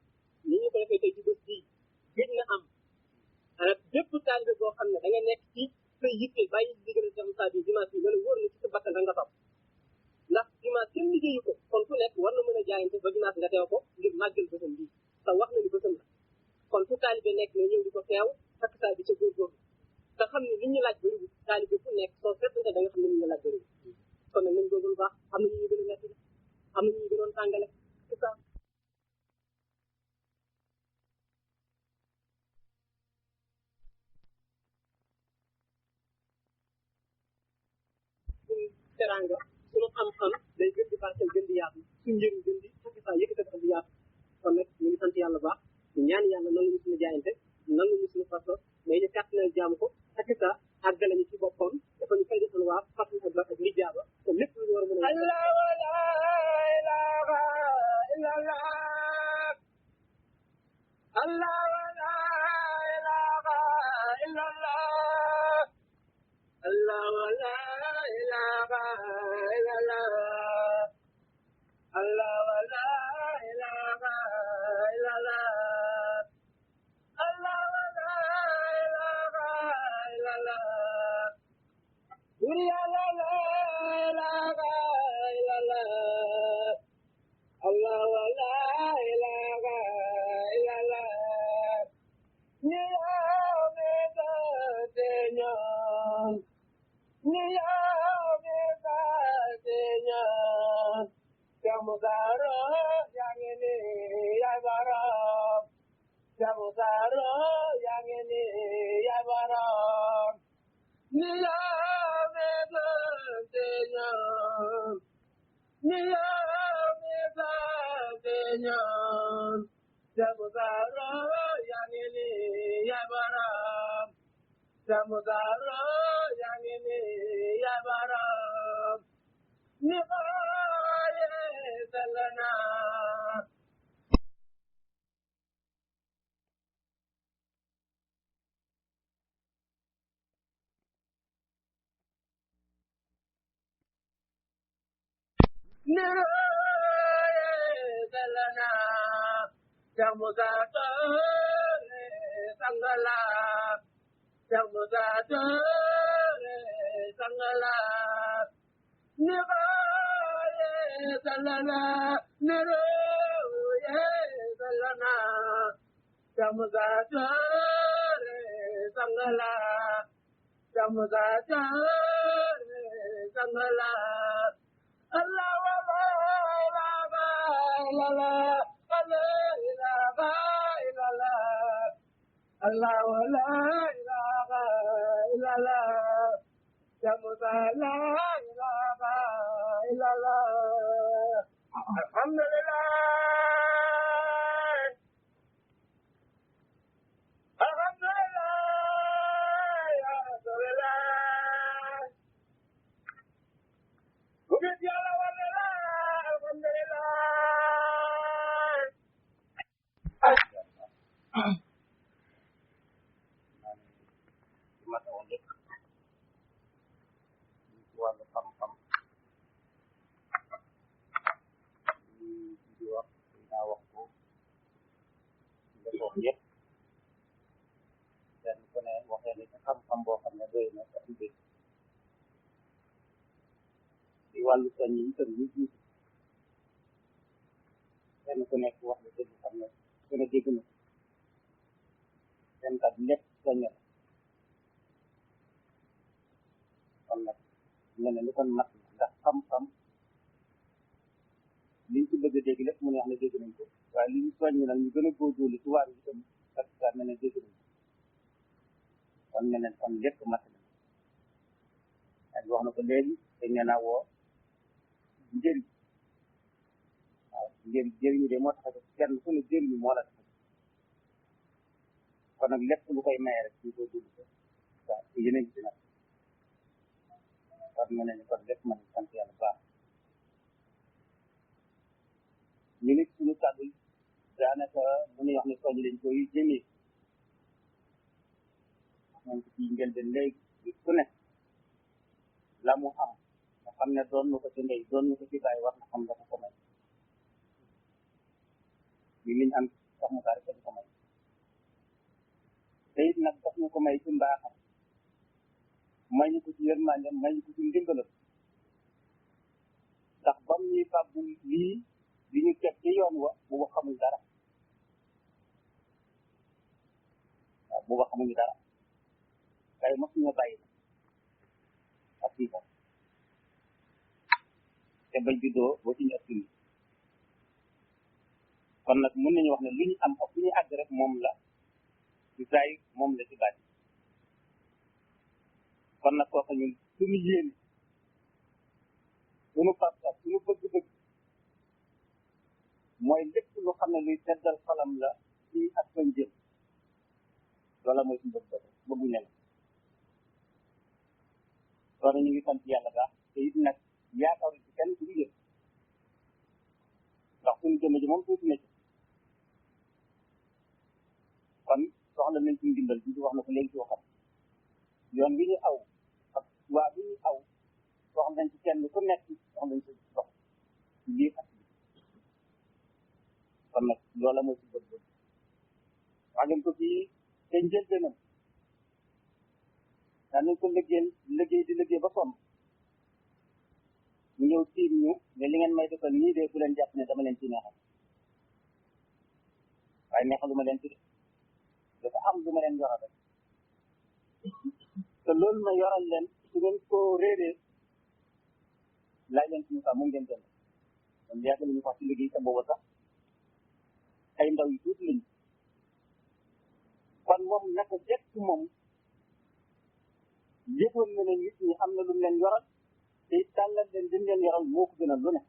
[SPEAKER 3] ni ñu ko defee tey ci bés bii gëj na am bépp taalibe boo xam ne da nga nekk ci sa yitte bàyyi liggéey li ñu laaj bëriwul taalibe fu nekk soo seetante da nga xam ne li ñu laaj bëriwul kon nag nañ góorgóorlu baax am na ñu gën a metti am na ñu gënoon tàngale c'est ça suñu teranga suñu xam-xam day gën di barkeel gën di yaatu suñu njëriñ gën di fukki saa yëkkati ak di yaatu kon nag ñu ngi sant yàlla baax ñu ñaan yàlla nangu ñu suñu jaayante nangu ñu suñu façon mais ñu kàtt na jaamu ko ak sa àggale ñu ci boppam dafa ñu fay defal waa fàttali ak ak li jaaba te lépp lu ñu war a mën a
[SPEAKER 2] Allah la ilaha illallah Allah la ilaha illallah Allah la ilaha illallah Allah la ilaha illallah Allah la ilaha illallah Uriya la ilaha illallah Allah la ilaha illallah Ni ame tenyon Ni ame tenyon Kamudaro yang ini ya barang Kamudaro yang ini ya barang Ni ame tenyon Ni ame tenyon Kamudaro yang ini ya barang Kamudaro yang ini ya barang Ni salana salana Jamuzato sangala Jamuzato sangala Nivaye salana Nero salana Jamuzato sangala Jamuzato sangala Allah wa la ilaha illallah Allah wa la ilaha illallah Jamuza la ilaha illallah Alhamdulillah Alhamdulillah ya Rasulullah Bukit Yala walillah Alhamdulillah
[SPEAKER 1] ma taw lépp ci wàllu xam-xam di wax dinaa wax ko nga toog yëpp kenn ku ne waxee ni ci xam-xam boo xam ne doy na ko am dégg ci wàllu soñ yi itam ñu jiitu kenn ku nekk wax la dëgg xam ne ku ne dégg na seen kat lépp soññe la kon nag ñu ne lu ko natt ndax xam-xam liñ ci bëgg a dégg lépp mu ne wax ne dégg nañ ko waaye li ñu soññ nag ñu gën a góorgóorlu ci waar yi itam parce que ne dégg nañ ko kon ne leen kon lépp mat na ak wax na ko léegi dañ ne naa woo njëriñ waaw njëriñu de moo tax a kenn ku ne njëriñu moo la tax kon nag lépp lu koy maye rek ñu koy dund ko waaw yéen a ngi ci nag kon mu ne ni kon lépp man sant yàlla baax ñu nit suñu kàddu daanaka mu ne wax ne soññ dañ koy jëmee moom ci njëlbeen léegi ku ne la mu am nga xam ne doon na ko ci ndey doon na ko ci bàyyi war na xam dafa ko may li liñ am sax mu daal dafa ko may te it nag daf ñu ko may ci mbaaxam may ñu ko ci yërmande may ñu ko ci ndimbalam ndax bam ñuy fàggu lii di ñu teg ci yoon wa bu ba xamul dara waaw bu ba xamuñu dara waaye mosuñu bàyyi ak fii ko te bañ juddoo boo ci ñu ak dund kon nag mën nañu wax ne lu ñu am ak lu ñu àgg rek moom la ci saay moom la ci bàyyi kon nag kooku ñun suñu yéene suñu pas-pas suñu bëgg-bëgg mooy lépp lu xam ne luy seddal xolam la ci ak fañ jëm loola mooy suñu bëgg-bëgg bëgguñ leen loolu ñu ngi sant yàlla baax te it nag yaakaaru ci kenn suñu yëpp ndax suñu jëmm ji moom tuuti na ci kon soxla nañ suñu dimbal bi wax na ko léegi ci waxam yoon bi ñu aw ak waa bi ñu aw soxla nañ ci kenn ku nekk soxla nañ ci dox ci biir ak kon nag loola mooy suñu bëgg-bëgg wax ngeen ko fii te njëlbeenam daa nañ ko liggéey di liggéey ba sonn ñu ñëw tiim ñu ne li ngeen may defal nii de bu leen jàpp ne dama leen ci neexal waaye neexalu ma leen ci de dafa am lu ma leen yoral rek te loolu ma yoral leen su ngeen ko réeree laaj leen suñu saa moom ngeen jënd kon yàgg nañu wax ci liggéey te booba sax ay ndaw yu tuuti lañu kon moom naka jekk moom yëgoon na ne nit ñi am na lu mu leen yoral te it tàllal leen lim leen yoral moo ko gënal lu ne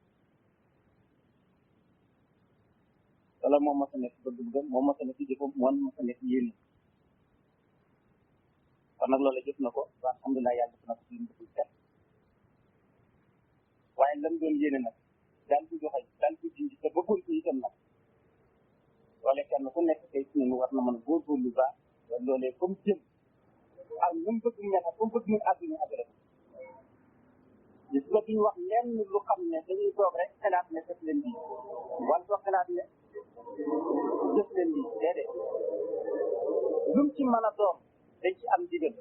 [SPEAKER 1] wala moom mos a nekk bëgg-bëggam moom mos a nekk jëfam moom mos a nekk yéene kon nag loolu jëf na ko wa alhamdulilah yàlla def na ko ci lim bëggul set waaye lan doon yéene nag daan ko joxe daan ko dindi te bëggoon ko itam nag loole kenn ku nekk tey ci ñun war na mën a góorgóorlu baax loolee comme jëm ak nu mu bëgg nekk comme bëgg ñu àgg ñu àgg rek gis nga duñu wax lenn lu xam ne dañuy toog rek xalaat ne def leen lii wala toog xalaat ne def leen lii déedéet lu mu ci mën a doon dañ ci am digal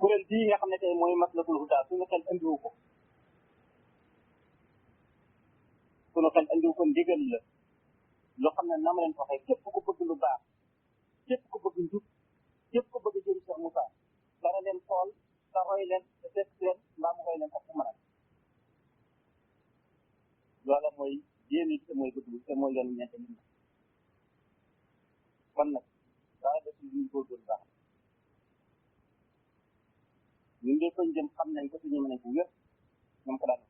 [SPEAKER 1] kuréel bii nga xam ne tey mooy Matlabul Huda suñu xel andiwu ko ndigal la loo xam ne na ma leen ko waxee képp ku bëgg lu baax képp ku bëgg njub képp ku bëgg jëri Cheikh Moussa dana leen xool te roy leen te fekk leen mbaa mu roy leen ak fu mën a loola mooy yéene te mooy bëgg te mooy yoon ñeente nit ñi kon nag dara def ñu góorgóorlu baax ñun de fañ jëm xam nañ ko te ñu mën ko wér ñoom ko daan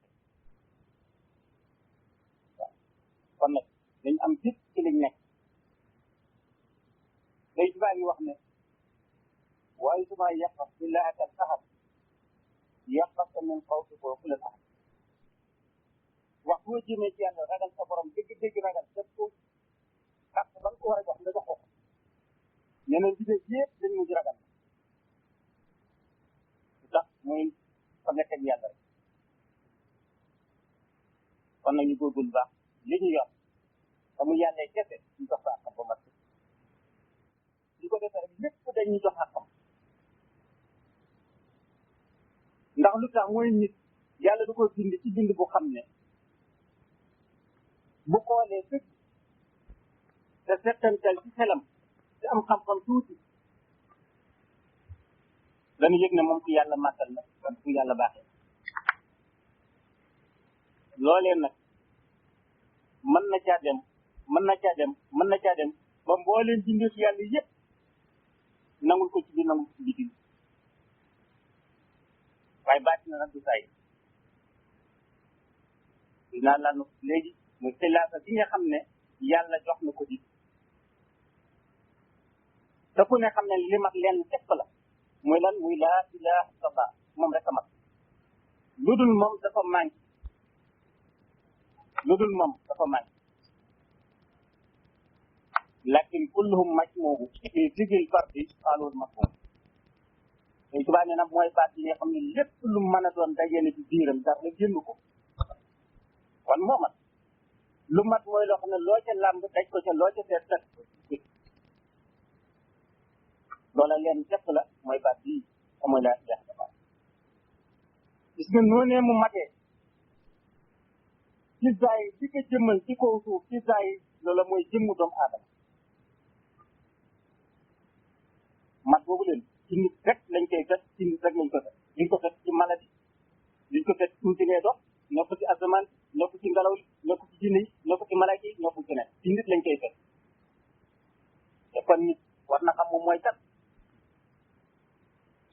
[SPEAKER 1] waaw kon nag dañ am gis ci liñ nekk day tubaab yi wax ne waaye suma yàqas billahi kal ahad yàqas min xawfi boo fu leen ahad wax boo jëmee ci yàlla ragal sa borom dëgg-dëgg ragal def ko ak ba nga ko war a jox nga jox ko ñeneen bi de yëpp dañ mujj ragal ndax mooy fa nga teg yàlla rek kon nag ñu góorgóorlu baax li ñu yor te mu yàllee kese ñu jox ko àqam ba mat ñu ko defee rek lépp dañuy jox àqam ndax lu tax mooy nit yàlla du ko bind ci bind bu xam ne bu xoolee fekk te settantal ci xelam te am xam-xam tuuti dañu yëg ne moom ku yàlla màggal na kon ku yàlla baaxee loolee nag mën na caa dem ba mbooleen bindeef yàlla yëpp nangul ko ci biir nangul ko ci biti waaye baati na nag du saay dinaa la nu léegi muy xilaasa bi nga xam ne yàlla jox na ko di te ku ne xam ne li mat leen képp la muy lan muy laa ilaha illallah moom rek a mat lu dul moom dafa manqué lakin kulluhum majmuuhu fi zikri fardi xaalul mafhum tey tubaab ne nag mooy baat yi nga xam ne lépp lu mën a doon dajee na ci biiram dara génn ko kon moo mat lu mat mooy loo xam ne loo ca làmb daj ko ca loo ca seet teg loola leen képp la mooy baat bii te mooy laa ilaha illallah gis nga noonee mu matee ci zaay bi ko jëmmal ci kaw suuf ci zaay loola mooy jëmmu doomu aadama mat boobu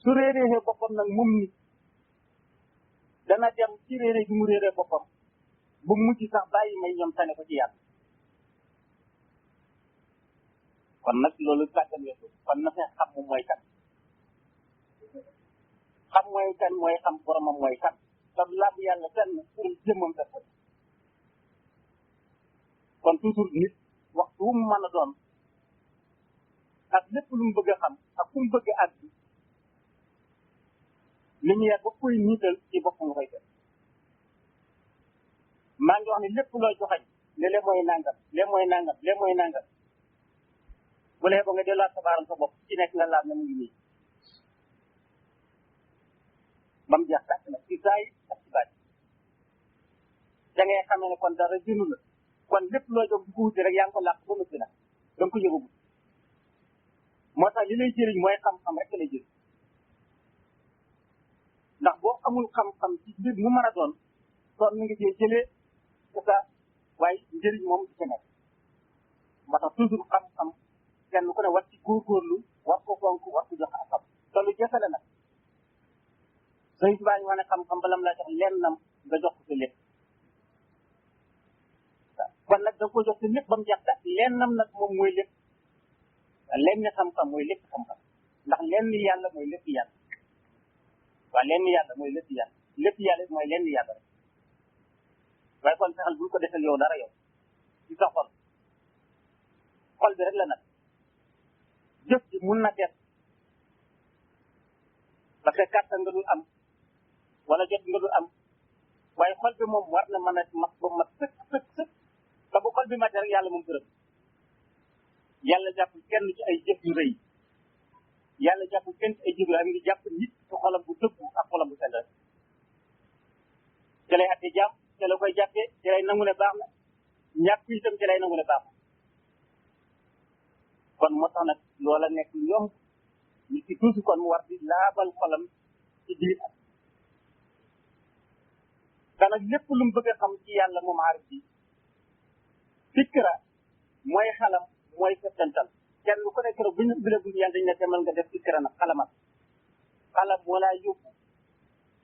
[SPEAKER 2] su réeree boppam nag moom nit dana dem ci réere gi mu réeree boppam bu mujj sax bàyyi may ñoom tane ko ci yàlla kon nag loolu gàttal weesu kon na fee xam moom mooy kan xam mooy kan mooy xam boromam mooy kan te làmb yàlla fenn pour jëmmam def ko kon toujours nit waxtu wu mu mën a doon ak lépp lu mu bëgg a xam ak fu mu bëgg a àgg lumière ba koy niital ci boppam nga koy def maa ngi wax ne lépp looy joxañ ne lee mooy nangam lee mooy nangam lee mooy nangam bu lee ba nga delluwaat sa baaram sa bopp ci nekk nga laal ne mu ngi nii ba mu jeex tàkk nag ci saay ak ci baat da ngay xamee ne kon dara jënu la kon lépp loo jóg di ko wuti rek yaa ngi ko làq ba noppi nag da nga ko yëgagul moo tax li lay jëriñ mooy xam-xam rek lay jëriñ ndax boo amul xam-xam ci mbir mu mën a doon kon mi ngi cee jëlee c'est ça waaye njëriñ moom du ci nekk moo tax toujours xam-xam kenn ku ne war ci góorgóorlu war ko fonk war ko jox xam te lu jafe la nag sëñ bi baa ñu wane xam-xam balam laa jox lennam nga jox ko sa lépp kon nag da nga ko jox sa lépp ba mu jeex daal lennam nag moom mooy lépp lenn xam-xam mooy lépp xam-xam ndax lenn yàlla mooy lépp yàlla waaw lenn yàlla mooy lépp yàlla lépp yàlla mooy lenn yàlla rek waaye kon fexeel bul ko defal yow dara yow ci sa xol xol bi rek la nag jëf ji mun na def parce que kàttan nga dul am wala jot nga dul am waaye xol bi moom war na mën a mat ba mat sëkk sëkk sëkk te bu xol bi matee rek yàlla moom gërëm yàlla jàpp kenn ci ay jëf yu rëy yàlla jàpp kenn ci ay jëf yu rëy ngi jàpp nit ci xolam bu dëggu ak xolam bu sell ci lay atte jàpp ci la koy jàppee ci lay nangu ne baax na ñàkk itam ci lay nangu ne baax na kon moo tax nag loola nekk yomb nit ki toujours kon mu war di laabal xolam ci biir ak te nag lépp lu mu bëgg a xam ci yàlla moom aarif bi fikra mooy xalam mooy settantal kenn ku nekk rek bu ñu bile bu yàlla dañ ne demal nga def fikra nag xalamal xalam moo laa yóbbu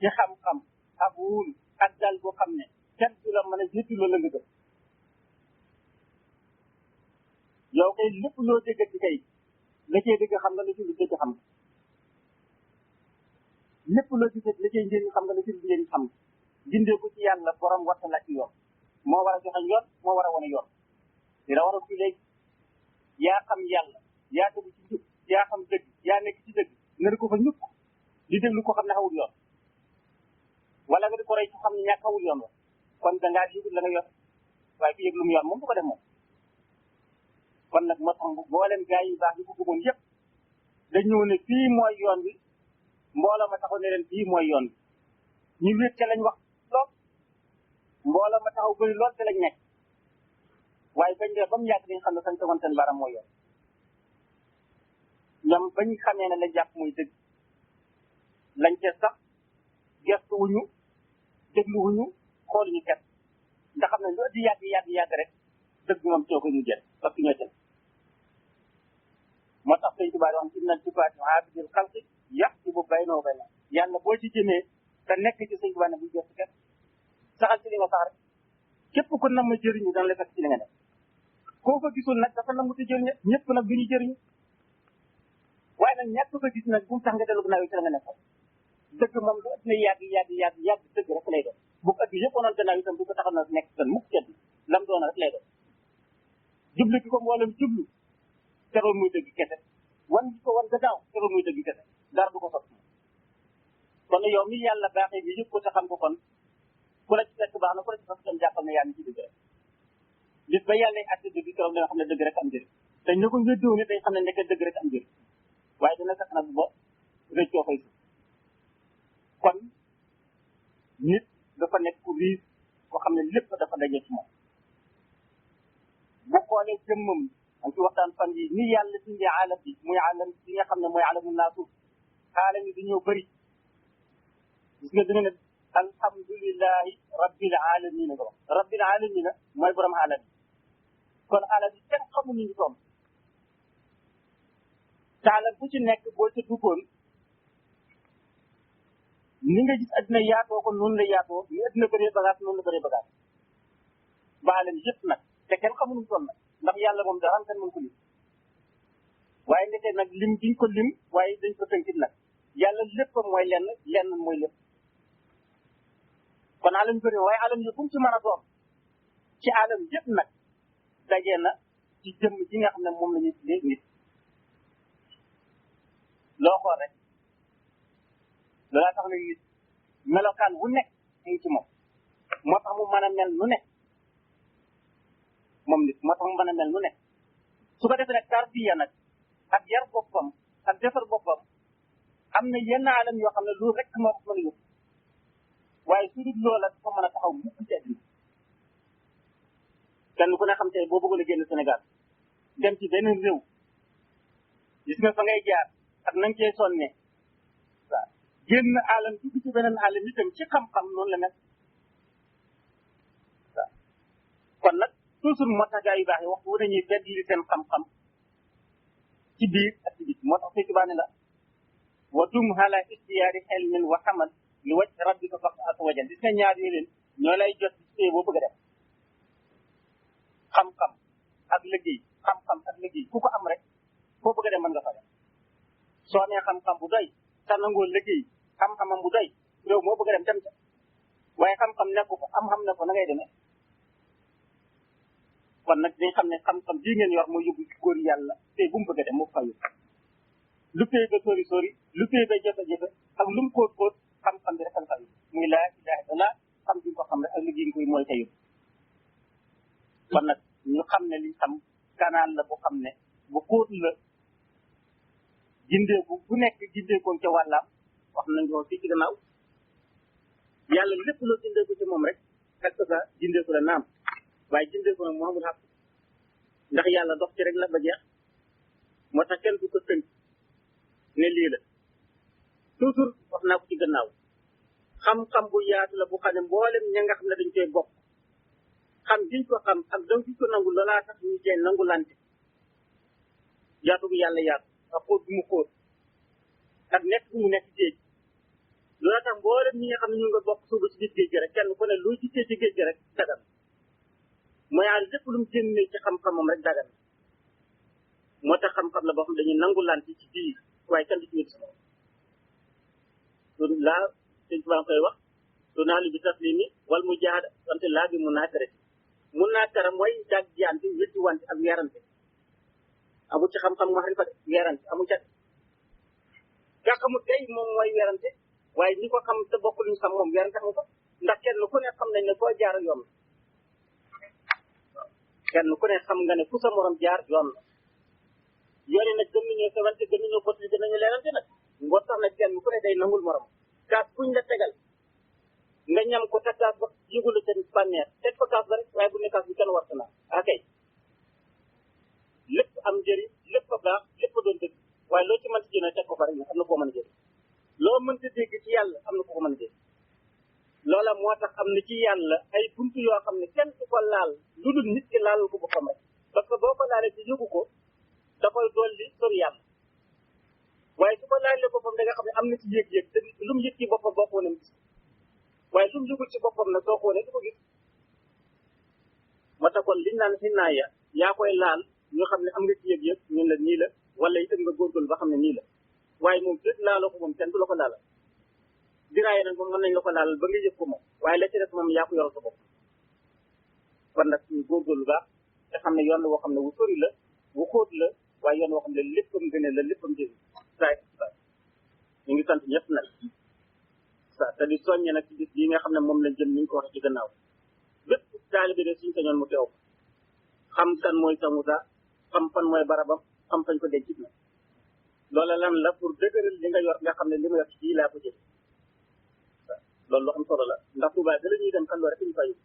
[SPEAKER 2] ci xam-xam ak wóolu ak dal boo xam ne kenn du la mën a jiitu loolu la nga gëm yow kay lépp loo dégg ci kay la cee dégg xam nga la ci lu dégg xam nga lépp loo ci la cee njëriñ xam nga la ci lu njëriñ xam nga dindee ko ci yàlla borom warta la ci yoon moo war a joxe yoon moo war a wane yoon dina war a fii léegi yaa xam yàlla yaa tegu ci jub yaa xam dëgg yaa nekk ci dëgg nga di ko fa ñukk di déglu ko xam ne xawul yoon wala nga di ko rey ci xam ne ñàkk xawul yoon wa kon dangaa yëgul la nga yor waaye ku yëg lu mu yor moom du ko def moom kon nag moo tax mboolem gaa yi baax yi ko gëmoon yëpp dañ ñëw ne fii mooy yoon bi mbooloo ma taxaw ne leen fii mooy yoon bi ñu wéet ca lañ wax lool mbooloo ma taxaw bëri lool ca lañ nekk waaye bañ dee ba mu yàgg dañ xam ne fañ tegoon seen baram mooy yoon ñoom bañ xamee ne lañ jàpp muy dëgg lañ ca sax gestu wuñu déglu wuñu xooluñu ket nga xam ne lu di yàgg rek dëgg moom coo ko ñu jël parce que ñoo jël moo tax sëñ Tuubaa wax inna sifaati abidil xalqi yaxsibu baynoo bayna yàlla boo ci jëmee te nekk ci sëñ Tuubaa ne bu gestu ket saxal ci li nga sax rek képp ku nam ma jëriñu dana la fekk ci li nga nekk koo ko gisul nag dafa nangu te jëriñu ñëpp nag duñu jëriñu waaye nag ñàkk ko gis nag bu mu tax nga dellu gannaaw yi ci la nga nekkoon dëgg moom lu ëpp na yàgg dëgg rek lay doon bu ko ëpp yëpp onoon gannaaw itam du ko taxaw na nekk tan mukk cedd lam doon rek lay doon jublu ki ko mboolem jublu teroo muy dëgg kese wan gi ko wan gannaaw teroo muy dëgg kese dara du ko sot kon yow mi yàlla baaxee bi yëpp ko te xam ko kon ku la ci fekk baax na ku la ci fekk tam jàppal ne yaa ngi ci dëgg rek bis ba yàlla atte dëgg keroog danga xam ne dëgg rek am njëriñ te ñu ko ngëddoo ne dañ xam ne nekk dëgg rek am njëriñ waaye dana sax nag ba rëccoo fay si kon nit dafa nekk ku riis koo xam ne lépp dafa daje ci moom bu xoolee jëmmam am ci waxtaan fan yi ni yàlla bindee aalam bi muy aalam bi nga xam ne mooy aalamu naasuuf aalam yi dañoo bëri gis nga dina ne alhamdulillahi rabbil alamina nga wax rabbil alamina mooy borom aalam yi kon aalam yi kenn xamul ni ñu toll te aalam bu ci nekk boo ca duggoon
[SPEAKER 4] ni nga gis addina yaatoo ko noonu la yaatoo ni addina bëree bagage noonu la bëree bagage baalam yëpp nag te kenn xamuñu toll nag ndax yàlla moom dara am kenn mën ko lim waaye ndeke nag lim diñ ko lim waaye dañ ko tënkit nag yàlla lépp mooy lenn mooy lépp kon alam bëri waaye alam yi fu mu ci mën a doon ci alam yëpp nag dajee na ci jëmm ji nga xam ne moom la ñuy tuddee nit loo xool rek loolaa tax na nit melokaan wu nekk ngi ci moom moo tax mu mën a mel nu nekk moom nit moo tax mu mën a mel nu nekk su ko defee nag tarbiya nag ak yar boppam ak defar boppam am na yenn alam yoo xam ne loolu rek moo ko mën a yóbbu waaye su dul loola dafa mën a taxaw mukk ci àddina kenn ku ne xam tey boo bëggoon a génn Sénégal dem ci beneen réew gis nga fa ngay jaar ak na nga cee sonne waaw génn alam dugg ci beneen alam itam ci xam-xam noonu la mel waaw kon nag toujours moo tax gaa yu baax yi waxtu wu dañuy fedd li seen xam-xam ci biir ak ci biir moo tax Sëñ Tuubaa ne la wa dum ala istiyaari ilmin wa xamal li wacc rabbika faq atwajal gis nga ñaar yooyu leen ñoo lay jot ci boo bëgg a dem xam-xam ak liggéey xam-xam ak liggéey ku ko am rek foo bëgg a dem mën nga fa dem soo nee xam-xam bu doy te nangoo liggéey xam-xamam bu doy réew moo bëgg a dem ca waaye xam-xam nekku ko am-xam ne ko na ngay demee kon nag dañ xam ne xam-xam bii ngeen yor mooy yóbbu ci góor yàlla te bu mu bëgg a dem moo fa yóbbu lu pay ba sori lu pay ba jafe-jafe ak lu mu xóot xam-xam bi rek al muy laa ilaha illallah xam bi ko xam rek ak liggéey koy mooy tey kon nag ñu xam ne liñ xam canal la bu xam ne bu xóot la gindeeku bu nekk gindeekoon ca wàllaam wax nañ ko fii ci gannaaw yàlla lépp loo gindeeku ci moom rek quelque ça gindeeku la naam waaye gindeeku nag moo amul xaq ndax yàlla dox ci rek la ba jeex moo tax kenn du ko tënk ne lii la toujours wax naa ko ci gannaaw xam-xam bu yaatu la bu xam ne mboolem ña nga xam ne dañ koy bokk xam giñ ko xam ak daw giñ ko nangu loolaa tax ñu cee nangu lante yaatu bu yàlla yaatu ak xóot bu mu xóot ak nekk bu mu nekk géej loolaa tax mboolem ñi nga xam ne ñu nga bokk suuba ci biir géej gi rek kenn ku ne lu ci ci géej gi rek dagan mooy àll lépp lu mu génnee ci xam-xamam rek dagan moo tax xam-xam la boo xam dañuy nangu lante ci biir waaye kenn du ci wér sama loolu laa sëñ Tuubaa koy wax du naa lu bi taslimi wal mu jaada wante laa bi mun naa tere mooy daag jiyante wétti wante ak weerante amul ci xam-xam maxrifa de weerante amul ca nga xamul tey moom mooy weerante waaye ñi ko xam te bokk luñu xam moom weerante amu ko ndax kenn ku ne xam nañ ne koo jaar yoon la kenn ku ne xam nga ne fu sa morom jaar yoon la yoon yi nag gën nañoo sewante gën nañoo bottali gën nañu leerante nag ngoo tax nag kenn ku ne day nangul morom kaas buñ la tegal nga ñam ko te kaas ba yëgula seen bànneex teg ko kaas ba rek waaye bu ne kaas bi kenn warta naa akay lépp am njëriñ lépp a baax lépp a doon dëgg waaye loo ci mënti jëne teg ko fa rek am na koo mën a jëriñ loo mënta dégg ci yàlla am na ko mën a dégg loola moo tax am na ci yàlla ay buntu yoo xam ne kenn du ko laal lu dul nit ki laalal ko boppam rek parce que boo ko laalee ci yëgu ko da koy dolli sori yàlla waaye su ko laalee boppam da nga xam ne am na ci yëg-yëg te lu mu yëg ci boppam boo ko wane gis waaye lu mu yëgul ci boppam nag soo ko wane du ko gis moo tax kon liñ naan xinnaaya yaa koy laal ñu xam ne am nga ci yëg-yëg ñun la nii la wala itam nga góorgóorlu ba xam ne nii la waaye moom fépp laaloo ko moom kenn du la ko laalal diraaye nag moom mën nañ la ko laalal ba nga yëg ko moom waaye la ci def moom yaa ko yoral sa bopp kon nag ñu góorgóorlu baax te xam ne yoon la woo xam ne wu sori la wu xóot la waaye yoon woo xam ne léppam gëne la léppam jëriñ saa ñu ngi sant ñëpp nag sa te di soññe nag ci bis bii nga xam ne moom lañ jëm ni ñu ko waxee ci gannaaw bépp taalibe de suñu sañoon mu teew xam kan mooy sa Moussa xam fan mooy barabam xam fañ ko denc na loola lan la pour dëgëral li nga yor nga xam ne li ma yor ci bii laa ko jël loolu lu am solo la ndax Tuubaa ga la ñuy dem kan loo rek ñu fa yóbbu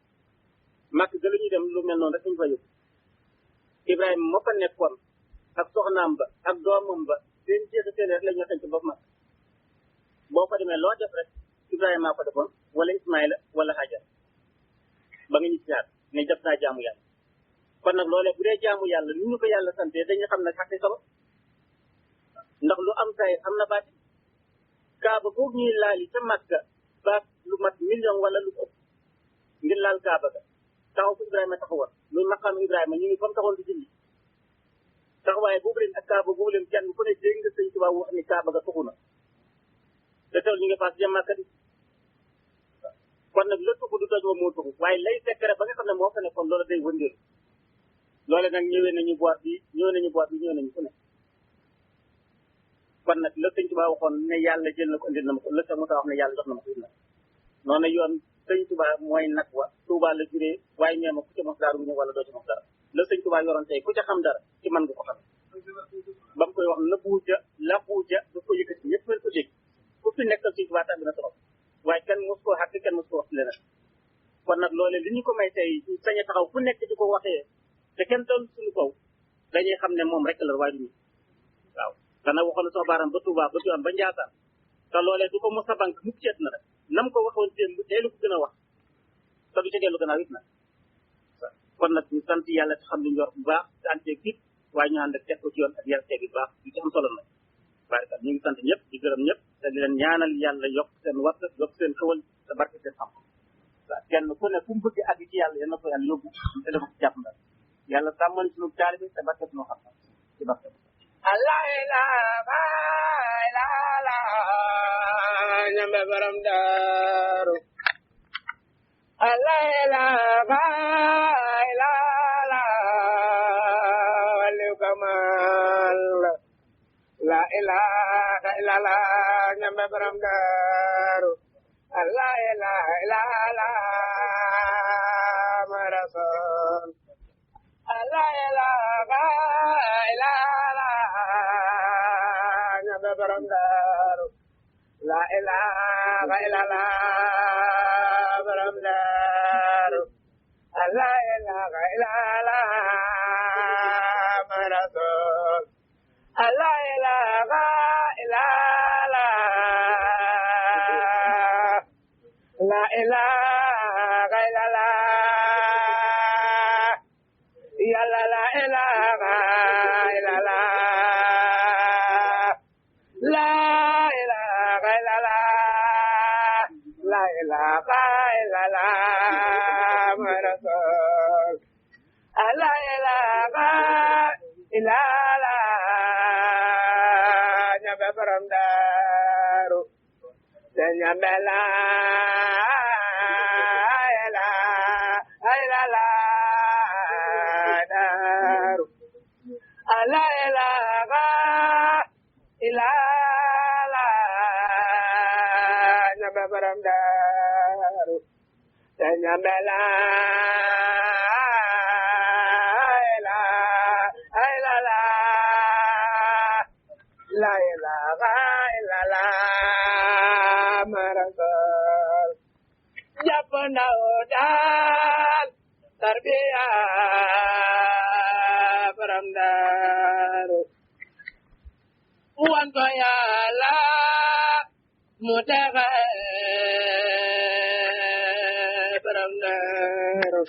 [SPEAKER 4] màkk ga la ñuy dem lu mel noonu rek ñu fa yóbbu Ibrahima moo fa nekkoon ak soxnaam ba ak doomam ba seen jeexa seen rek la ñu xënc ba mag boo ko demee loo def rek Ibrahima maa ko defoon wala Ismaïla wala Hajar ba nga ñu siyaat ne def naa jaamu yàlla kon nag loolee bu dee jaamu yàlla ni ñu ko yàlla sante dañu xam ne xaqi sabab ndax lu am say am na baati kaaba kaaba googu ñuy laali ca Makka ba lu mat million wala lu ëpp ngir laal kaaba ga taxaw fu Ibrahima taxawoon muy maqaam Ibrahima ñu ngi comme taxawoon di julli taxawaay boobu leen ak kaaba boobu leen kenn ku ne dégg nga sëñ Tuubaa wax ni kaaba ga tuxu na te teewul ñu ngi paas jëm Makka di kon nag la tuxu du toj wa moo tuxu waaye lay secret ba nga xam ne moo fa nekkoon loolu day wëndeelu loole nag ñëwee nañu boîte bi ñëwee nañu fu ne kon nag la sëñ Tuubaa waxoon ne yàlla jël na ko indil na ma ko la sa mu ta wax ne yàlla jox na ma ko indil na noonu yoon sëñ Tuubaa mooy nag wa Tuubaa la juree waaye nee ma ku ca mos dara bu ñëw wala doo ca mos dara la sëñ Tuubaa yoroon tey ku ca xam dara ci man nga ko xam ba mu koy wax la buuja da ko yëkkati ñëpp ko dégg ku fi nekkal sëñ Tuubaa tàbbi na trop waaye kenn mos koo xàq kenn mos koo wax leneen kon nag loole li ñu ko may tey sañ a taxaw fu nekk di ko waxee te kenn doon suñu kaw dañuy xam ne moom rek la waaye du ñu waaw dana waxoon na soo baaram ba Touba ba Tiwaawan ba Njaasaan te loolee du ko mos a banque mukk ceet na rek nam ko waxoon démb tey lu ko gën a wax te du ca dellu gannaaw it nag kon nag ñu sant yàlla te xam li ñu yor bu baax te ànd ceeg it waaye ñu ànd ak teg ko ci yoon ak yar teeg bu baax lu ci am solo nag waaye kat ñu ngi sant ñëpp di gërëm ñëpp te di leen ñaanal yàlla yokk seen wàtt yokk seen xewal te barke seen xam waaw kenn ku ne fu mu bëgg àgg ci yàlla yal na ko yàlla yóbbu te dafa ko jàpp ndal yàlla sàmmal suñu taalibe te barke suñu xam ci barke
[SPEAKER 2] Allah ilaha illallah ñambe borom daaru Allah ilaha illallah waliyu kamal la ilaha illallah ñambe borom daaru Allah ilaha illallah ma rasul Allah ilaha illallah ñambe borom daaru la ilaha illallah borom daaru Allah ilaha illallah ma rasul Allah ilaha illallah la ilaha illallah yàlla la ilaha illallah la ilaha illallah la ilaha illallah rasul la ilaha illallah ñambe borom daaru te ñambe la ilaha illallah daaru la ilaha illallah ñambe borom daaru te ñambe la ilaha illallah la ilaha illallah rasul jàpp ndaw daal tarbiya borom daaru wan ko yàlla mu texe borom daaru